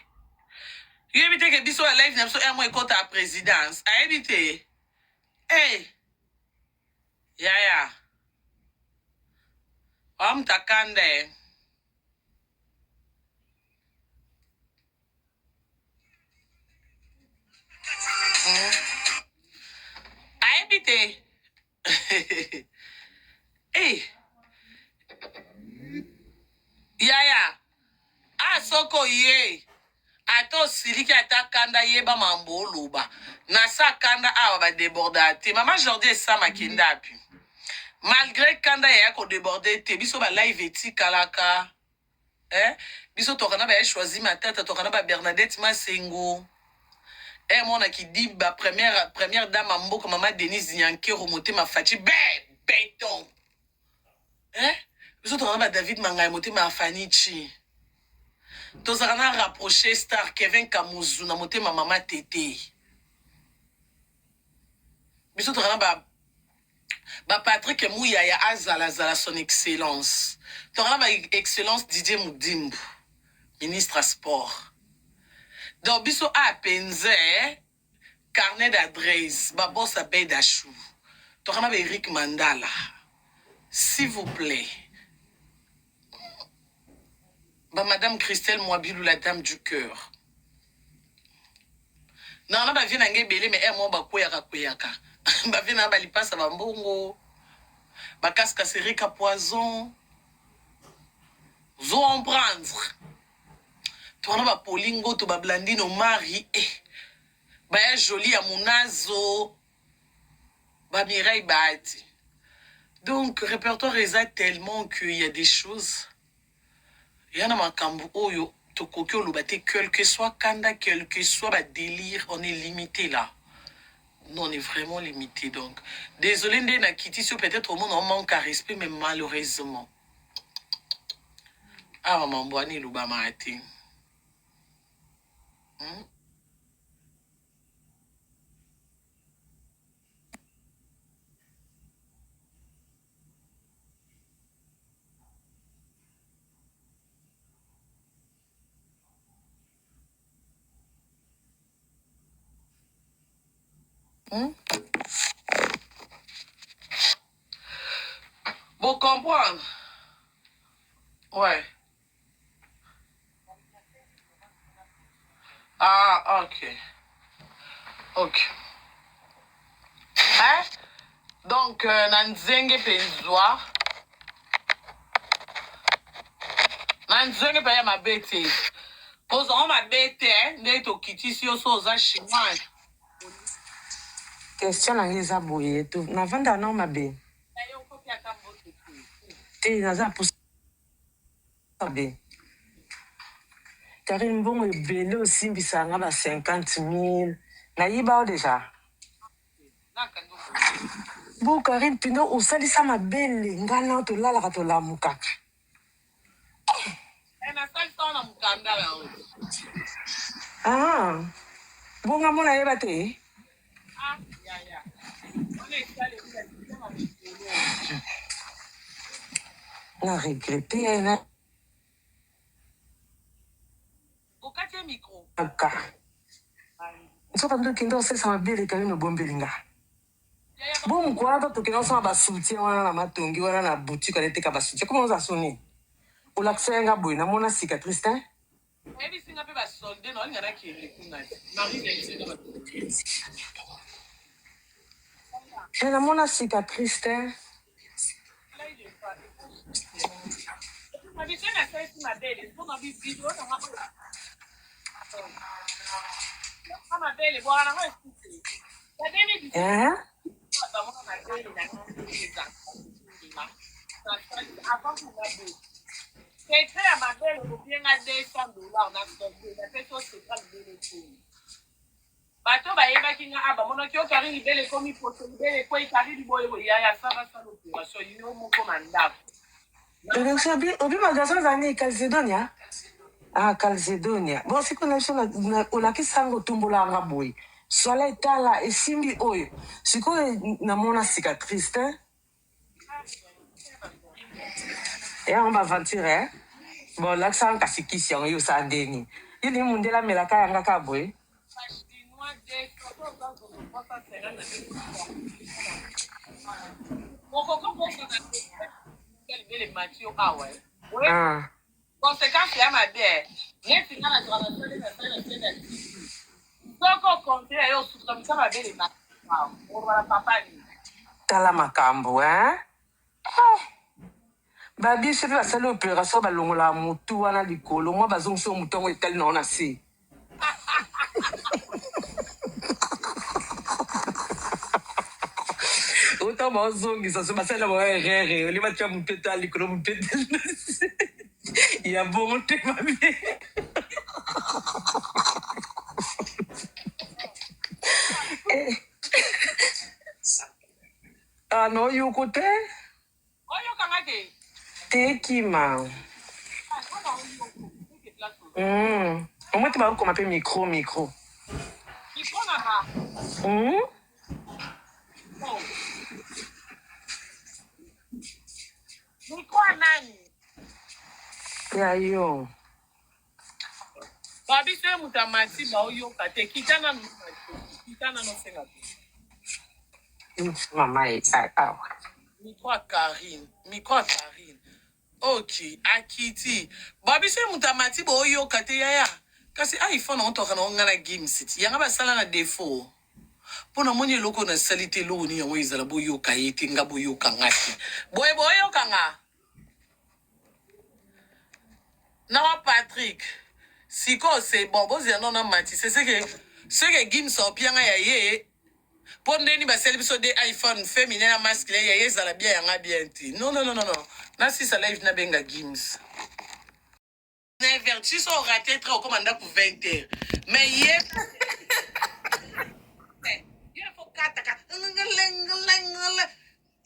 Yebi te ke biso ya live na biso ero ekota ya présidence. Ayebi te. Eh. Yaya. Wa mutu akanda eh. Ayebi te. Eh. Yaya. Ah soko ye. Ata osiliki ata kanda yeba mambo oloba. Na sa kanda awa ba deborda te. Mama Jordi esama kendapi. Malgré kanda yaya ko deborde te biso ba live etikalaka. Eh? Biso tokana ba choisi matata tokana ba Bernadette Masengo. Eh mona kidiba première première dame ya mboka mama Denise Nyankero motema Fatshi be beton. Eh? Biso tokana ba David Mangai motema ya Fanichi. Tozalaka na rapproché star Kevin Kamuzu na motema mama Tete. Biso tokana ba ba Patrick Muyaya azala zala son excellence. Tokana ba excellence Didier Mudimbu, ministre ya sport. Donc biso a penze. Carnet d'adresse ba boss ya Beda Chou toka na ba Eric Mandala s'il vous plait ba madame Christelle Mwabilu la dame du cœur na na ba vie na ngai ebele mais heure moko bakweyaka kweyaka ba vie na ba lipasa ba mbongo ba casque Erika poison zo en prendre toka na ba Poli Ngoto ba Blandine Omari eh Baya jolie ya munazo ba Mireille Bahati donc repertoire eza tellement que il y a des choses ya na makambo oyo tokoki oloba te quelque soit kanda quelque soit ba délire on est limité là non on est vraiment limité donc désolé nde na kiti sur peut-être omona on manque à respect mais malheureusement awa mambo wana elobamaka te hmm? Bo comprendre? Ouais. Ah, ok. Ok. Hein? Donc, euh, na nzenge penzwa. Na nzenge pe ya mabe te. Kozwa mabe te, nde tokitisi yo so oza chinois. Question na nga eza boye, navandaka nao mabe? Te, naza na posa mabe. Carine mbongo ebele osimbisaka nga ba 50.000 nayiba yo dejà? Bo Carine pino osalisa mabele nga nao tolalaka tolamukaka. Ah bo nga mona yeba te? Na regrette na Aka. Nzoka nde okenda osalisa mabele Carine obombeli nga. Bo mokolo wana tokenda kosomba ba soutien wana na matongi wana na boutique wana eteka ba soutien koma oza soni olakisa ye nga boye namona cicatrice te. Oyebisi nga pe ba solde na olinga nakende kuna te Marie ayebisi nga ba Mais namona cicatrice te. Hein? Secret ya mabele okobenga 200 dollars na solde napesi yo secret libele ekomi bato bayebaki nga a bamonaki yo Karine libele ekomi poso libele ekwei Karine boye boye yaya sala sala operation yo moko na ndako Obi magasin eza nini Calzedonia? Ah Calzedonia. Bon sikoyo na biso olakisa yango otumbola nga boye. Swala etala esimbi oyo. Sikoyo namona cicatrice te. Yango ba aventure eh? Bon lakisa nga kasi kisi yango yo osala ndenge nini? Yo olingi mundele amelaka yanga kaka boye? Ah. Conséquence ya mabe neti nga nazwaka nasali nasali nasali na tv soki okonte ya yo osuka misa mabele oloba na papa nini Tala makambo hein? Ah. Ba biso pe basali operation balongolaka mutu wana likolo mwa bazongisi yo mutu yango etali na yo na se. Otango baozongisa so basali na bango erreur olie batia mutu etali likolo mutu etali na se ya bongo te mabe. Eh. Ah non yoko te. Oyoka nga te. Te kima. Mm. Omoi te bakokoma mpe micro micro. Micro na nga. Mm. Oh. Micro ya nani? Ya yo. Ba biso ye moto amati baoyoka te kita nanu. Kita nano senga te. Mama ye awa. Micro ya Carine, micro ya Carine. Ok, akiti. Ba biso ye moto amati boyoka te yaya. Kasi iPhone yango toka na nga na Gims ti. Yanga basala na défaut. Mpo namoni eloko nasali te eloko nini yango ezala boyoka ye te nga boyoka nga te. Boye boyoka nga. Na Patrick. Sikoyo c'est bon bozela no na mati c'est ce que ce que Gims opianga ya ye mpo ndeni basali biso de iphone féminin na masculin ya ye ezala bien yanga bien te. Non non non non non. Nasisa live nabenga Gims. 9h ti so rate train okoma ndako 20h mais ye ye fo kataka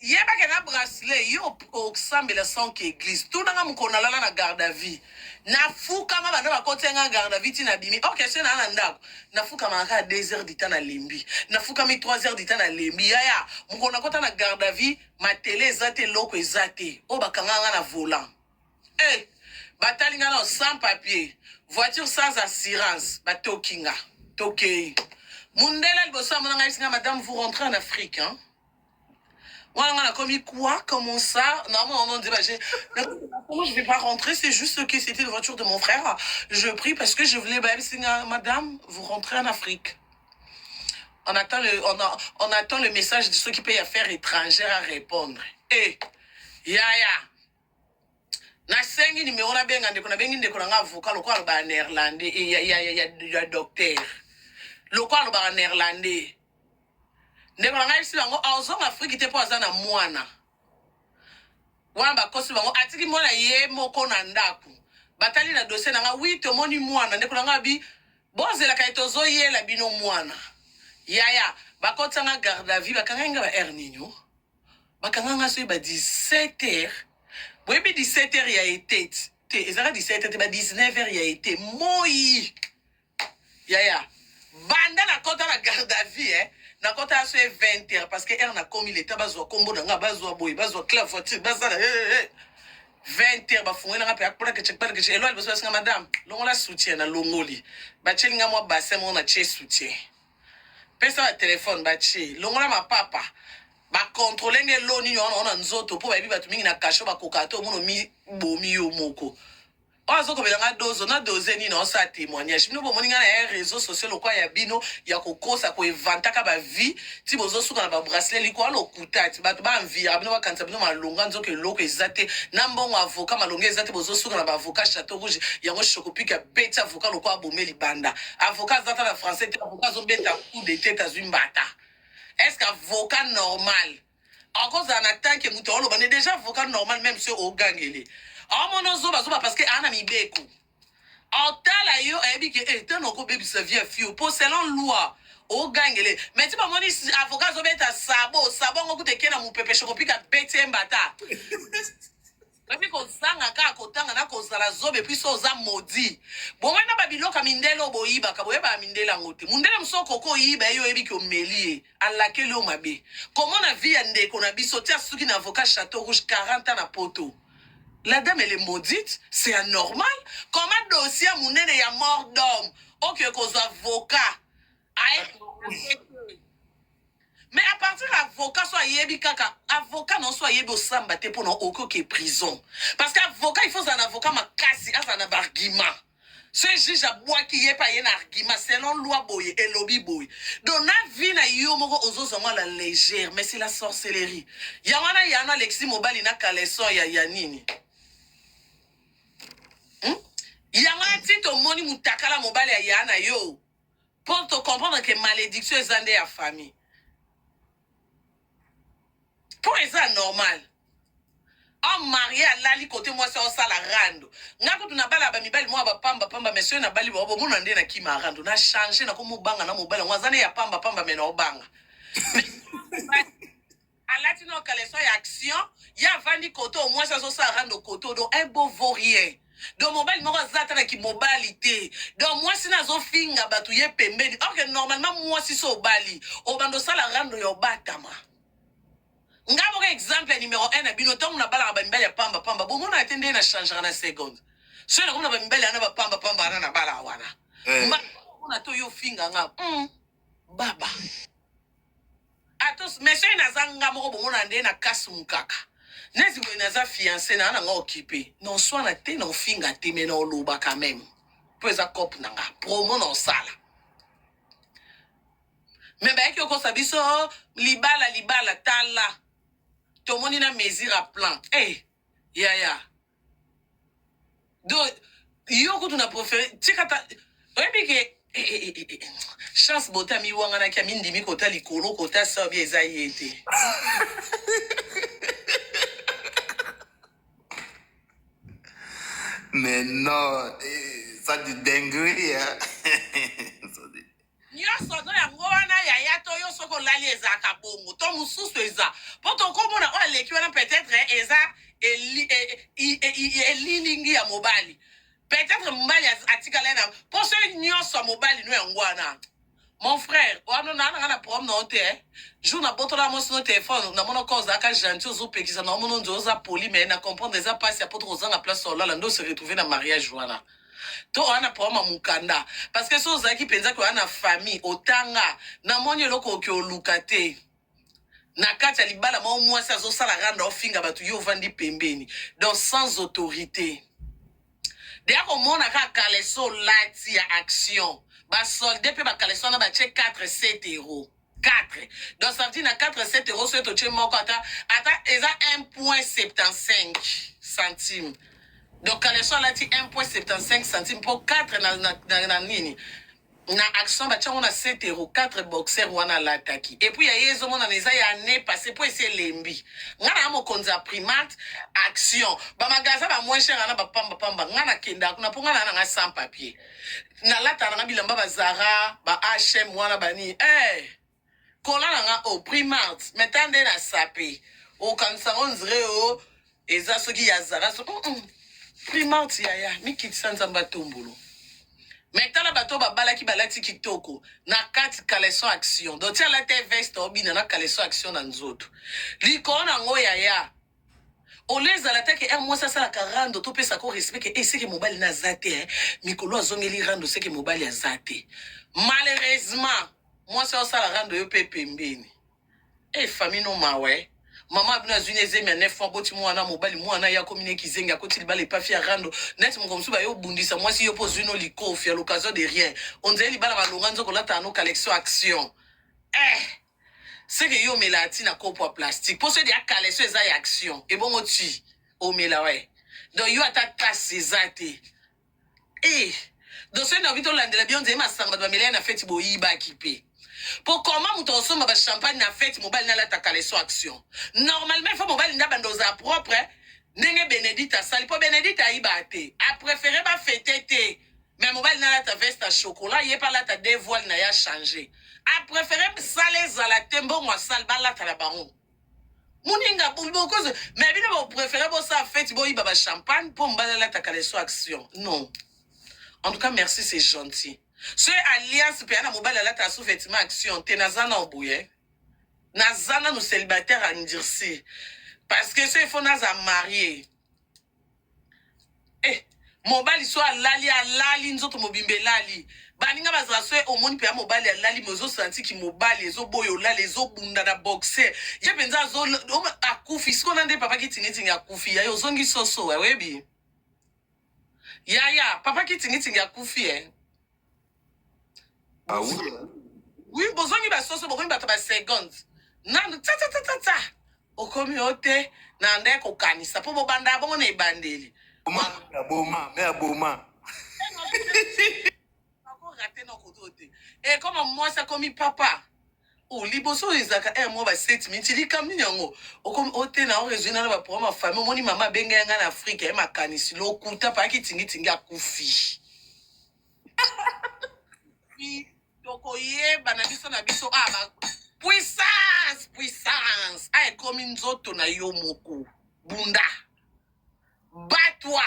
yebake na bracelet yo osambela sans que église tunanga mokolo nalala na garde à vie nafukama banda bakoti nga garde à vie ti nabimi ok se naa na ndako nafukamaka kaka 2 heures du temps nalembi nafukami 3 heures du temps nalembi yaya mokolo nakota na garde à vie matele eza te eloko eza te oyo bakanga nga na volant. Eh, batali nga nao sans papier, voiture sans assurance, batoki nga. Tokei. Mundele liboso amona ngai singa madame vous rentrez en Afrique hein. Wana nga nakomi quoi comment ça non non non dire j'ai comment je vais pas rentrer c'est juste que c'était la voiture de mon frère je prie parce que je voulais bah singa madame vous rentrez en Afrique. On attend le on, a, on attend le message de ceux qui payent affaires étrangères à répondre. Eh yaya nasengi nimero nabenga ndeko nabengi ndeko na nga avocat lokola alobaka néerlandais eh, ya, ya, ya, ya, ya docteur lokola alobaka néerlandais ndeko na ngai yebisi bango azonga afriki te mpo aza na mwana wana bakosi bango atiki mwana ye moko na ndako batali na dossier na nga wi tomoni mwana ndeko na ngai abi bozelaka ye tozoyela bino mwana yaya bakotisa garde à vue bakangaki nga ba heure nini o bakanga nga soki ba 17 heures boyebi 17 heures ya ete te ezalaka 17 heures te ba 19 heures ya ete moi yaya banda nakota na garde à vue eh, nakota ya so ye 20 heures parce que heure nakomi leta bazwa kombo na nga bazwa boye bazwa cla voiture bazala eh, eh. 20 heures bafungoli nanga mpe akpolakece elwa liboso basinga madame longola soutien na longoli batieli nga mwa bassin moko na tie soutien pesa ba telefone batie longola mapapa bakontrole nge elo nini wana wana nzoto mpo bayebi bato mingi na kasho bakokaka te omona omibomi yo moko oyo azokobela nga dozo na doze nini osala témoignage bino bomoni nga na ya réseau social lokwa ya bino ya kokosa koevantaka bavie ti bozosuka na babracelet likwa lokuta ti bato baenviaka bino bakanisa bino malonga nzoka eloko eza te na mbongo avocat malonga eza te bozosuka na baavocat chateau rouge yango shokopike abeti avocat lokwa abome libanda avocat aza ata na français te avocat azobeta coup de tete azwi mbata est ce que avocat normal akozala na tanke moto aoloba ne déjà avocat normal même soki ogangele aomona ozobazoba parce que aa na mibeko otala yo ayebi ke eh, tano okobebisa vie ya fio mpo selon loi ogangele mais ti bamoni avocat azobeta sabo sabo yango kuta eke na mopepe shokopika beti ye mbata Oyebi kozanga kaka kotanga na kozala zoba epuis so oza maudit. Bomoi na ba biloko ya mindele oyo boyibaka boyebaka mindele yango te. Mundele mosusu okoki oyiba ye yo oyebi ke omeli ye alakeli yo mabe. Komona vie ya ndeko na biso ti asuki na avocat chateau rouge 40 ans na poto. La dame elle est maudite, c'est anormal. Comment dossier ya munene ya mort d'homme oke kozwa avocat aye mais à partir ya avocat so ayebi kaka avocat na so ayebi osamba te mpona okoki oke prison parce que avocat il faut ozala na avocat makasi azala na baargument so juge abwaki ye mpe aye na argument selon loi boye elobi boye donc na vie na yo moko ozozwa ngo la légère mais c'est la sorcellerie yango wana yana alexi mobali na caleçon ya, ya nini hmm? yango wana ti tomoni mutakala mobali ya yana yo mpo to comprendre que malédiction eza nde ya famille mpo eza normal homme marié alali kote mwasi aosala rando nga kutu nabala bamibali mwa bapamba pamba mais soki nabali bango bomona nde nakima rando na change nakomobanga na mobali yango aza nde ya pamba pamba me naobanga alati no caleçon ya action ye avandi kote oyo mwasi azosala rando kote oyo donc un beau vaurien donc mobali moko aza ata na kimobali te donc mwasi na azofinga bato ye pembeni or que normalement mwasi so obali obanda osala rando ya obatama nga moko exemple ya numero 1 na bino ntango nabalaka bamibali ya pamba pamba bomonaka te nde na changeaka na seconde soki nakomona bamibali wana bapamba pamba wana nabalaka wana Eh. mona to yo ofinga nga. Baba. Atos, mais soki naza nga moko bomona nde na kasi mukaka. Neti boye naza fiancé na nga occupé. Na oswana te na ofinga te mais na oloba quand même. Po eza cop na nga. Promo na osala. Mais bayaki okosa biso oh, libala libala tala. Tomoni na mesure à plan. Eh, hey, yaya. Donc yo kutu na préféré tika ta oyebi ke eh, eh, eh, eh, chance bote amiwanganaki amindimi kota likolo kota sobi eza ye te. Mais non, eh, ça du dinguerie, hein. Ça du- Nyonso no yango wana yaya to yo soki olali ezalaka bongo to mosusu eza po tokomona oyo aleki wana peut-être eza elilingi ya mobali peut-être mobali atikala ye na po soki nyonso ya mobali no yango wana mon frère wana naa nanga na problème na yo te eh. Jour na botola mwasi no telefone namona ko ozalaka gentil ozopekisa na omona nzo oza poli mais na comprendre eza pasi ya poto kozanga place olala nde ose retrouver na mariage wana to oya na problème ya mukanda parce que so ozalaki mpenza ke oya na famille otanga namoni eloko oke oluka te na kati ya libala moko mwasi azosala randa ofinga bato yo ovandi pembeni donc sans autorité deya komona kaka kaleso olati ya action basolde mpe bakaleso wana batie 4 7 euro 4 donc ça veut dire na 4 7 euro soki totie moko ata ata eza 1.75 centime donc kaleso alati 1.75 centime mpo 4 na, na, na, na nini na action batia yango na 7 euro 4 boxer wana alataki epuis ya ye ezomonana eza ya année passé mpo esi elembi nga na mokonzi ya primate action bamagasin ba moins cher ana bapambapamba nga nakendaka kuna mpo nga na nanga sans papier nalata nanga bilamba ba Zara ba H&M wana bani eh kola nanga o oh, Primark mais ta nde na sape okanisa ngo nzire o oh, eza soki ya Zara so mm -mm. Primark yaya mikitisa nzambe atombolo mais tala bato babalaki balati kitoko na kati caleçon action donc ti alata veste obina na caleçon action na nzoto likolo nango yaya Au lieu ezala te ke heure mwasi asalaka rando topesa ko respect ke eh, seke mobali na aza te eh. Mikolo azongeli rando seke mobali aza te. Malheureusement mwasi asala rando yo pe pembeni. Eh famille no mawa eh. Mama bino azwi ne zemi ya 9 mois boti mwana mobali mwana ye akomi ne kizengi akoti libala epafi ya rando neti moko mosusu baye obundisa mwasi yo mpo ozwi no likofi ya l'occasion de rien onzeli libala malonga nzoko olata no collection action eh seke yo omela ti na kopo ya plastique mpo soki ya caleçon eza ya action ebongo ti omela we donc yo ata tasse eza te eh donc soki nakoki tolandela bino nzeli masanga bato bamela ye na feti boyibaki mpe po comment moto akosomba bachampagne na feti mobali nalata caleçon action normalement il faut mobali nde abanda ozala propre ndenge benedite asali mpo benedite ayiba te aprefere bafete te Mais mobali na alata veste ya chocolat ye pe alata deux voile na ye a changer. A prefere sala ezala te mbongo ya salle balata na bango. Muninga bokozo mais bino bo prefere bosala fete boyiba ba champagne po mobali alata caleçon action. Non. En tout cas merci c'est gentil. Soki alliance pe na mobali alata sous vêtement action te naza na oboye. Naza nanu célibataire endurci. Parce que soki faut naza marié. Eh, mobali so alali alali nzoto mobimba elali baninga bazala so omoni mpenza mobali alali me ozosanti ki mobali ezoboya olala ezobunda na boxe ye mpenza akufi siko na nde papa kitingitingi akufi yaya ozongi soso oyebi yaya papa kitingitingi akufi e Ah oui. Oui, bozongi ba soso bokomi bato ba seconde. Nanu ta ta ta ta ta. Okomi yo te na nde kokanisa po bobanda bongo na ebandeli. Boma, boma, mais boma. Ako rater na koto te. Et comme mwasi akomi papa. Oh, liboso oyo ezalaka heure moko ba 7 minutes likambo nini yango okomi ote na orezwi nana ba problème ya famille omoni mama abengai ngai na Afrique ye makanisi lokuta payaki tingitingi akufi tokoyeba na biso na biso ah, ba puissance puissance ah, ekomi nzoto na yo moko bunda batwa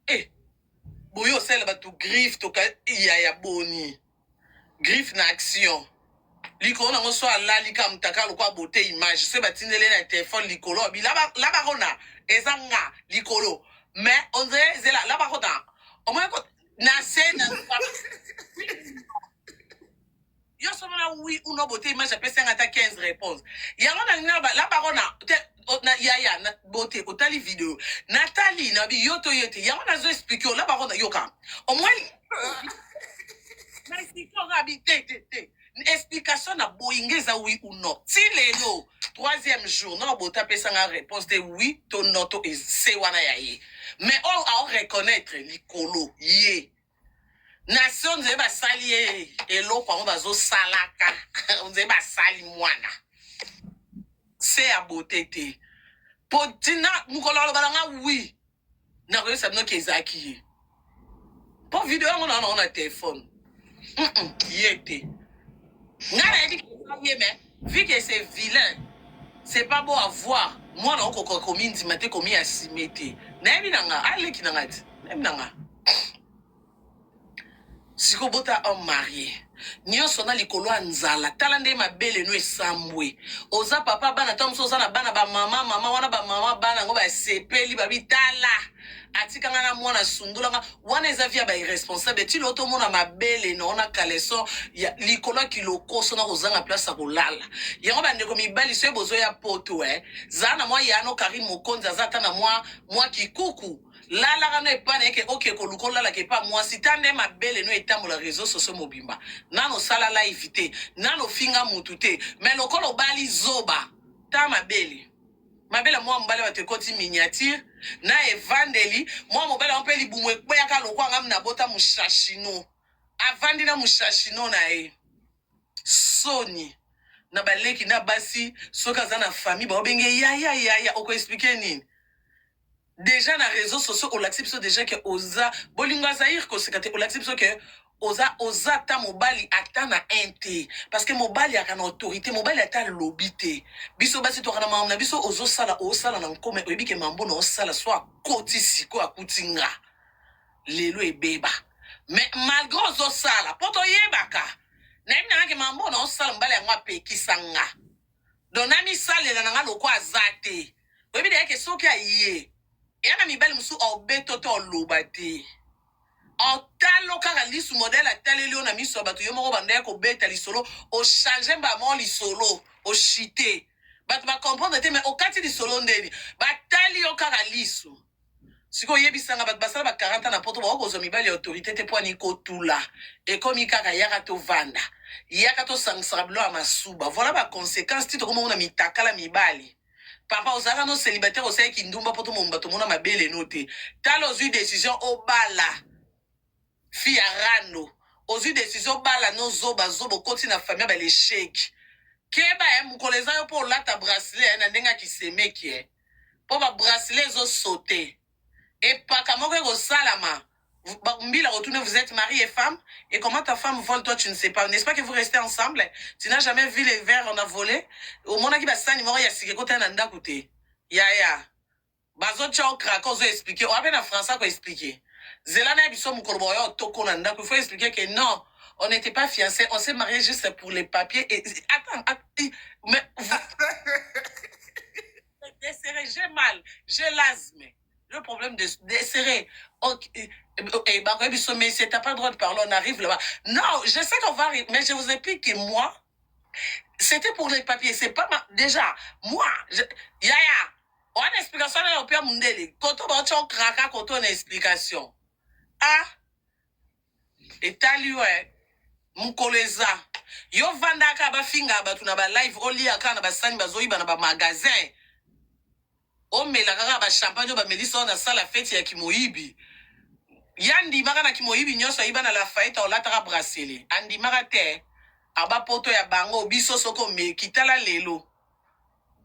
eh, boye osalela bato griffe toka yaya boni griffe na action likolo nango so alali ka mutaka lokwa bote image soki batindeli ye na telefone likolo abi labarona eza nga likolo mais on dirait zela labarona omoni ko na se na somona oui ou non bote image apesi yanga ata 15 réponse yango nalingi na la barona te na yaya na bote otali video natali na bi yo to ye te yango nazo explique yo la barona yoka au moins na explique nga bi te te te explication na boyi nga eza oui ou non ti lelo troisième jour na bote apesa nga réponse te oui to non to se wana ya ye mais oyo ao reconnaître likolo ye na se onzele basali ye eloko yango bazosalaka onzele basali mwana se ya bote te po ntina mokolo aloba na nga wi nakoyebisa bino ke ezalaki ye po video yango naa nango na telefone mm -mm, ye te nga nayebi ke eza ye mais vu que c'est vilain c'est pas beau à voir mwana okokoka komindima te komiasime te nayebi na nga aleki na nga te nayebi na nga Sikoyo bota homme marie nionso na likolo ya nzala tala nde mabele no esambwe oza papa bana ta mosusu oza na bana ba mama mama wana ba mama bana yango basepeli babi tala atika nga na mwana asundola nga wana eza vie ya ba irresponsable ti lelo tomona mabele na ona caleçon ya likolo ya kilokoso na kozanga place ya kolala yango bandeko mibali soki bozoya poto eh zala na mwa yano Karine Mokonzi aza ata na mwa mwa kikuku Lalaka no epa naye ke oke koluka olalaka epa muasi ta nde mabele no etambola reseau sociaux mobimba nanu osala live te nanu ofinga mutu te mais lokola obali zoba ta mabele mabele ya mua mobali ya batu ekoti miniature na evandeli mua mobali yango pe libumu ekweyaka lokola nga nabota mushashino avandi na mushashino na ye soni na baleki na basi soki aza na famille baobenge yaya yaya oko explique nini Dejà na reseaux sociaux olakisi biso dejà que oza bolingo ya Zaïre koseka te olakisi biso que oza oza ata mobali ata na un te parce que mobali aka na autorité mobali ata alobi te biso basi toka na makambo na biso ozosala osala na nkome oyebi ke mambo na osala so akoti sikoyo akuti nga lelo ebeba mais malgré ozosala po toyebaka nayebi nanga ke mambo na osala mobali yango apekisa nga Donc namisalela na nga lokwa aza te. Oyebi deja ke soki aye eya na mibali mosusu obeto te oloba te. Otalo kaka lisu modèle ataleli yo na miso ya bato yo moko banda ya kobeta lisolo ochange mbala moko lisolo ochite bato ba comprendre te mais okati lisolo ndeni batali yo kaka lisu. Sikoyo yebisa nga bato basala ba 40 ans na poto bakoki kozwa mibali ya autorite te poani kotula ekomi kaka yaka tovanda yaka tosangisaka biloko ya masuba voilà ba consequences ti tokoma mona mitakala mibali papa ozalaka no célibataire osali kindumba poto momba tomona mabele no te tala ozwi decision obala fille ya rando ozwi decision obala no zoba zoba okoti na famille ba l'echec keba eh, mokolo eza yo mpo olata bracelet eh, na ndenge ya kisemeki eh. po ba bracelet ezo saute epaka moko ekosalama mbila retourne vous êtes mari et femme et comment ta femme vole toi tu ne sais pas n'est-ce pas que vous restez ensemble tu n'as jamais vu les verres on a volé omonaki basani moko ya sika ekotana na ndako te yaya bazotia okraka ozo expliquer oya mpe na français ako expliquer zela na biso mokolo boya otoko na ndako il faut expliquer que non on n'était pas fiancés on s'est marié juste pour les papiers et attends, attends mais vous... Desserré, j'ai mal, j'ai l'asthme. Le problème de desserrer. Ok, eh, eh, bah, mais c'est t'as pas le droit de parler, on arrive là-bas. Non, je sais qu'on va arriver, mais je vous explique que moi, c'était pour les papiers, c'est pas ma... Déjà, moi, je... Yaya, on a une explication, on a mundele. Koto, ba, on kraka, koto, une explication. Ah, etali yo eh. Mokolo eza yo vandaka bafinga bato na ba live olia kaka na basani bazoyiba na ba magasin omela kaka ba champagne oyo bamelisa oyo na sala feti ya kimoyibi ya ndimaka na kimoyibi nyonso ayiba na Lafayette olataka bracelet andimaka te aba poto ya bango biso soki omeki tala lelo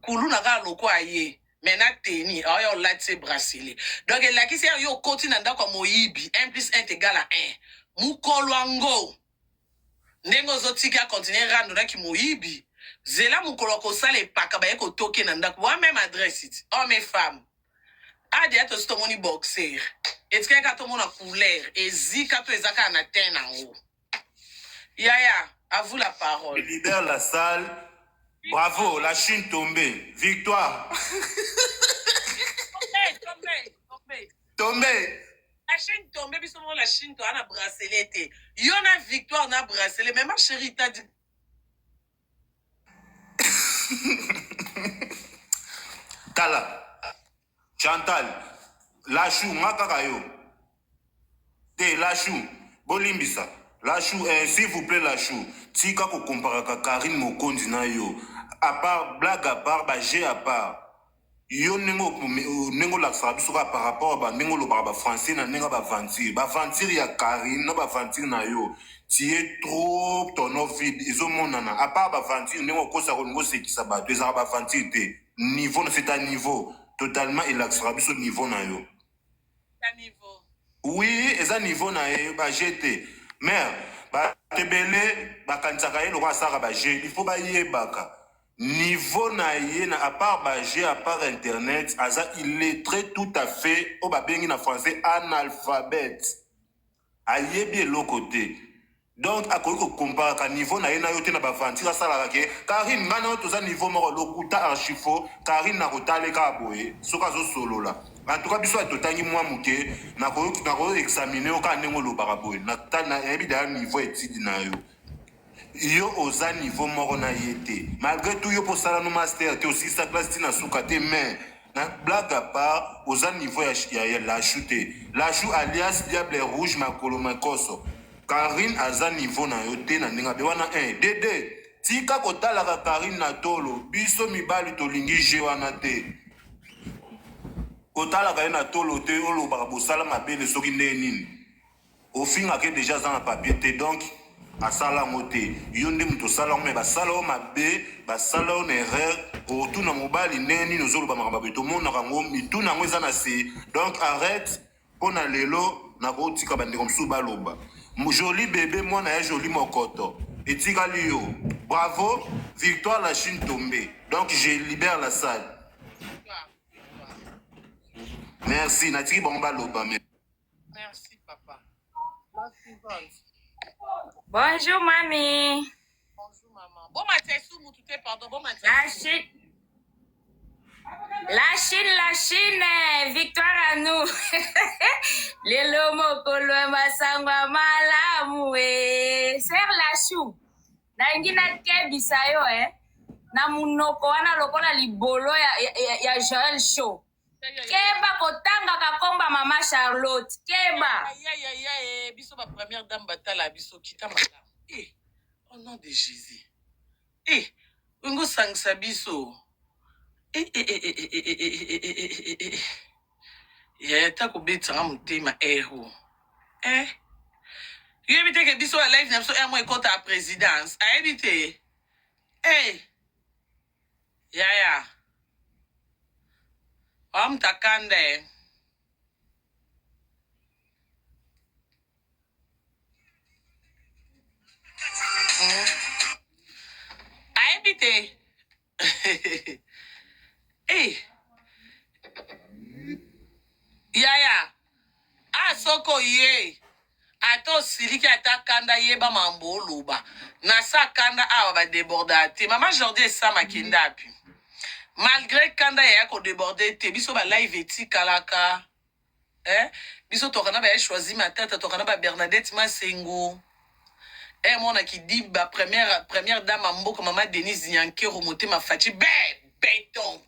kuluna kaka lokwa ye mais na teni aoya olati se bracelet donc elakisi ya yo okoti na ndako ya moyibi 1 plus 1 est égal à 1 mokolo yango ndenge ozotika continue rando na kimoyibi zela mokolo akosala epaka baye kotoke na ndako wa même adresse ti homme et femme adia tosi tomoni boxer etikali kaka tomona couleur ezika to eza kaka na teint nango yaya à vous la parole. Libère la salle. Bravo, la Chine tombée. Victoire. Tombé, tombé, tombé. Tombé. La Chine tombée, biso moko la Chine toa na bracelet te. Yo na victoire na bracelet. Mais ma chérie, t'as dit. Tala Chantal Lachou nga kaka yo te Lachou bolimbisa Lachou eh, s'il vous plaît Lachou tika ko comparaka Carine Mokonzi na yo à part blague à part ba jeux à part yo ndenge ndenge olakisaka biso kaka par rapport ba ndenge olobaka ba français na ndenge ba aventure ba aventure ya Carine na ba aventure na yo tu es trop tonneau vide ezomonana à part ba aventure ndenge okosaka olingi osekisa bato ezalaka ba aventure te niveau na c'est un niveau totalement elakisaka biso niveau na yo Oui eza niveau na ye ba jeux te mère bato ebele bakanisaka ye lokola asalaka ba jeux il faut bayebaka niveau na ye na à part ba jeux à part internet aza illettré tout à fait oyo babengi na français analphabète Ayebi eloko te donc akoki ko comparaka niveau na ye na yo te na ba aventure asalaka ke Carine nga na yo toza niveau moko lokuta archi faux Carine nako tala ye kaka boye soki azo solola en tout cas biso batu totangi mua muke nako nako examiner yo kaka ndenge olobaka boye nayebi dejà niveau ya etude na yo Yo oza niveau moko na ye te malgre tout yo pe osala no master te osilisa classe ti na suka te mais na blague à part oza niveau ya, ya, ya lachou te lachou alias diable rouge makolo makoso Carine aza niveau na yo te na ndenge mabe wana 1 de 2 tika kotalaka Carine na tolo biso mibali tolingi jeu wana te kotalaka ye na tolo te olobaka bosala mabele soki ndenge nini Ofingaka ye dejà aza na papier te donc asala yango te yo nde mutu osala yango mais basala yo mabe basala yo na erreur okotuna mobali ndenge nini ozoloba makambo ya boye tomonaka yango mituna yango eza na se donc arrête pona lelo nakotika bandeko mosusu baloba jolie bebe mwana ya jolie mokoto etikali yo bravo victoire la chine tombe donc je libère la salle merci natiki bango baloba mais Merci, papa. La suivante. Bonjour, mamie. Bonjour, maman. Bon matin, sous Moutouté, pardon. Bon matin. La Chine. La Chine, la Chine, eh, victoire à nous. Lelo mokolo ya masango ya malamu eh. Sœur Lachou, nalingi nakebisa yo eh. Na munoko wana lokola libolo ya, ya, ya, ya Joël Show. Keba kotangaka komba mama Charlotte. Keba. Ya ya ya eh, biso ba première dame batala biso kita malamu. Eh, au nom de Jésus. Eh, olingi osangisa biso. Eh, eh, eh, eh, eh, eh, eh, eh, eh, eh, eh, eh. Yaya ata kobetisanga motema ero. Eh. Yoyebi te ke biso ba live na biso ero ekota ya présidence. Ayebi te. Eh. Yaya. Wa mutu akanda eh. Ayebi te. Eh. Yaya. Ah soko oye ata osiliki ata kanda yeba mambo oloba na sa kanda awa ba deborda te mama Jordi esama kendapi malgre kanda yaya ko deborde te biso ba live etikalaka eh biso tokana ba choisi matata tokana ba Bernadette Masengo eh mwana kidiba première première dame ya mboka mama Denise Nyankero motema Fatshi be beton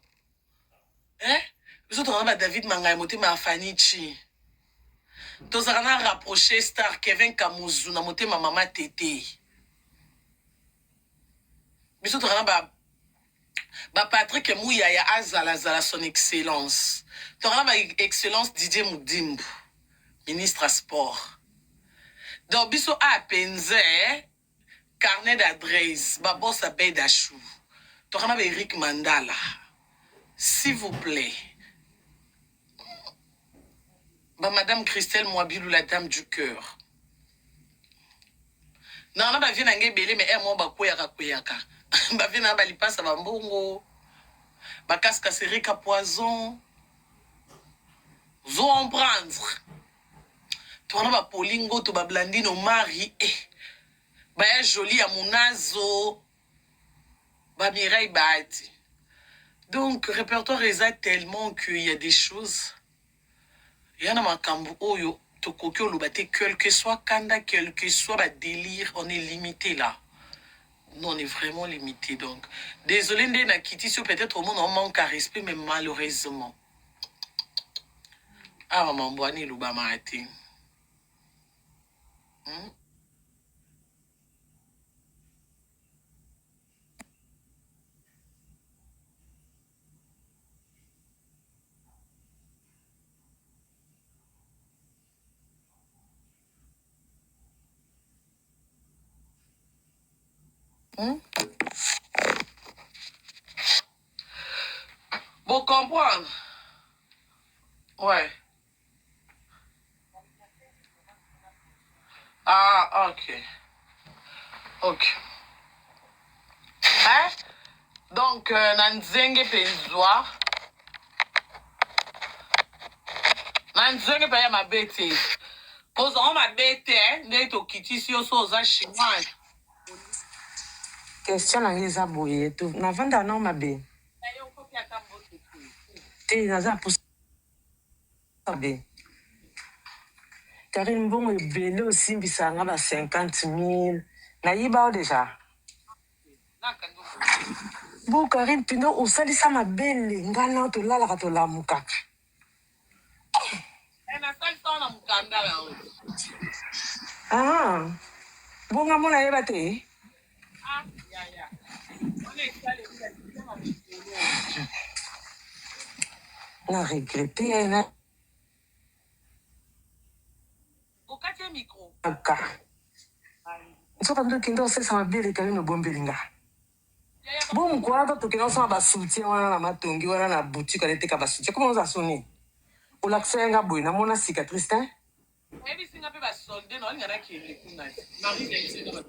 Eh? Biso tozalaka na ba David Mangaya motema ya Fanichi. Tozalaka na rapproché star Kevin Kamuzu na motema mama Tete. Biso tozalaka na ba ba Patrick Muyaya azala zala son excellence. Tozalaka na ba excellence Didier Mudimbu, ministre ya sport. Donc biso a penze Carnet d'adresse ba boss ya bed achou toka na ba Eric Mandala s'il vous plait ba madame Christelle Mwabilu la dame du cœur na na ba vie na ngai ebele mais heure moko bakweyaka kweyaka ba vie na ba lipasa ba mbongo ba casque Erika poison zo en prendre Toana ba Poli Ngoto ba Blandine Omari eh ba ya Jolie ya Munazo ba Mireille Bahati donc repertoire eza tellement que il y a des choses ya na makambo oyo tokoki oloba te quelque soit kanda quelque soit ba délire on est limité là. Non, on est vraiment limité donc. Désolé nde na kiti sur peut-être au monde on manque à respect mais malheureusement. Awa mambo wana elobamaka te. Bo comprendre? Ouais. Ah, ok. Ok. Hein? Donc, euh, na nzenge penzwa. Na nzenge pe ya mabe te. Kozango mabe te, eh, nde tokitisi yo so oza chinois. Question na nga eza boye, navandaka nao mabe? Te, naza na posa mabe. Carine mbongo ebele osimbisaka nga ba 50.000 nayiba yo dejà? Bo Carine pino osalisa mabele nga nao tolalaka tolamukaka. Ah bo nga mona yeba te. Na regrette na Ka. Nzoka nde okenda osalisa mabele Carine obombeli nga. Bo mokolo wana tokenda kosomba ba soutien wana na matongi wana na boutique wana eteka ba soutien koma oza soni olakisa ye nga boye namona cicatrice te. Oyebisi nga pe ba solde na olinga nakende kuna te Marie ayebisi nga ba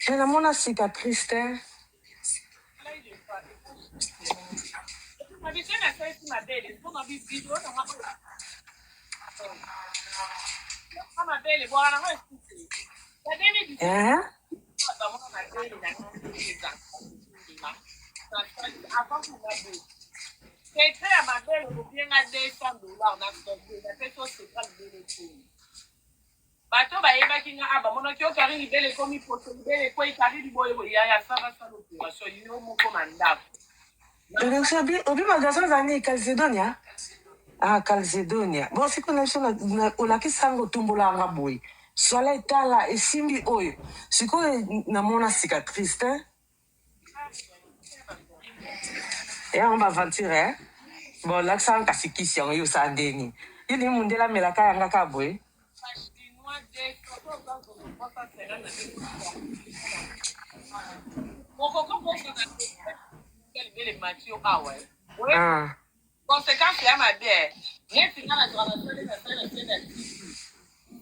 Mais namona cicatrice te. Eh? Bato bayebaki nga ah bamonaki yo Carine libele ekomi poso libele ekwei Carine boye boye yaya sala sala operation yo moko na ndako. Obi obi magasin eza nini Calzedonia? Ah Calzedonia. Bon sikoyo na biso na olakisi nga otumbola nga boye. Soleil tala esimbi oyo. Sikoyo namona cicatrice te. Yango ba aventure eh? Bon lakisa nga kasi kisi yango yo osala ndenge nini? Yo olingi mundele amelaka yanga kaka boye? Ah. Conséquence ya mabe neti nga nazwaka na sali na sali na sali na tv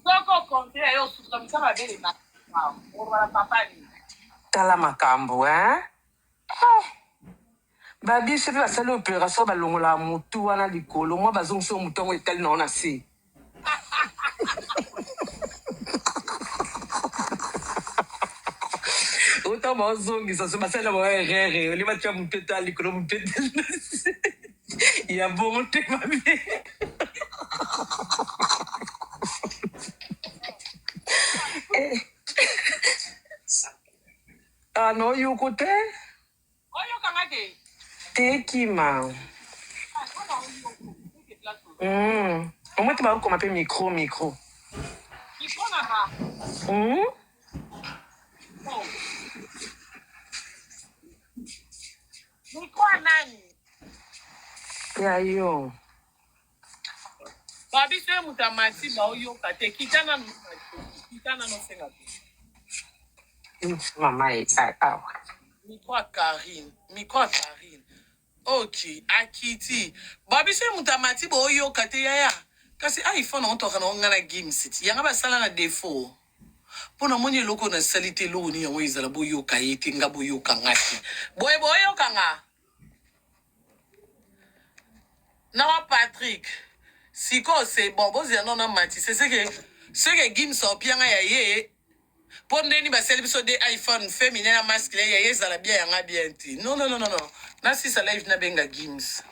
soki okonte ya yo osutuka misa mabele oloba na papa nini? Tala makambo hein? Ah! Ba biso pe basali operation balongolaka mutu wana likolo mwa bazongisi yo mutu yango etali na yo na se. Oyo baozongisa so basali na bango erreur olie batia mutu etali likolo mutu etali na se ya bongo te mabe. Eh. Ah non yoko te. Oyoka nga te. Te kima. Mm. Omoi te bakokoma mpe micro micro. Micro na nga. Mm. Oh. Micro ya nani? Ya yo. Ba biso ye moto amati baoyoka te kita nanu kita nanu osenga te. Mama ye awa. Micro ya Carine, micro ya Carine. Ok, akiti. Ba biso ye moto amati boyoka te yaya. Kasi iPhone yango toka na nga na Gims ti. Yanga basala na defaut. Mpo namoni eloko nasali te eloko nini yango ezala boyoka ye te nga boyoka nga te. Boye boyoka nga. Na Patrick. Sikoyo c'est bon bozela no na mati c'est ce que ce que Gims opianga ya ye mpo ndeni basali biso de iPhone féminin na masculin ya ye ezala bien yanga bien te. Non non non non non. Nasisa live nabenga Gims.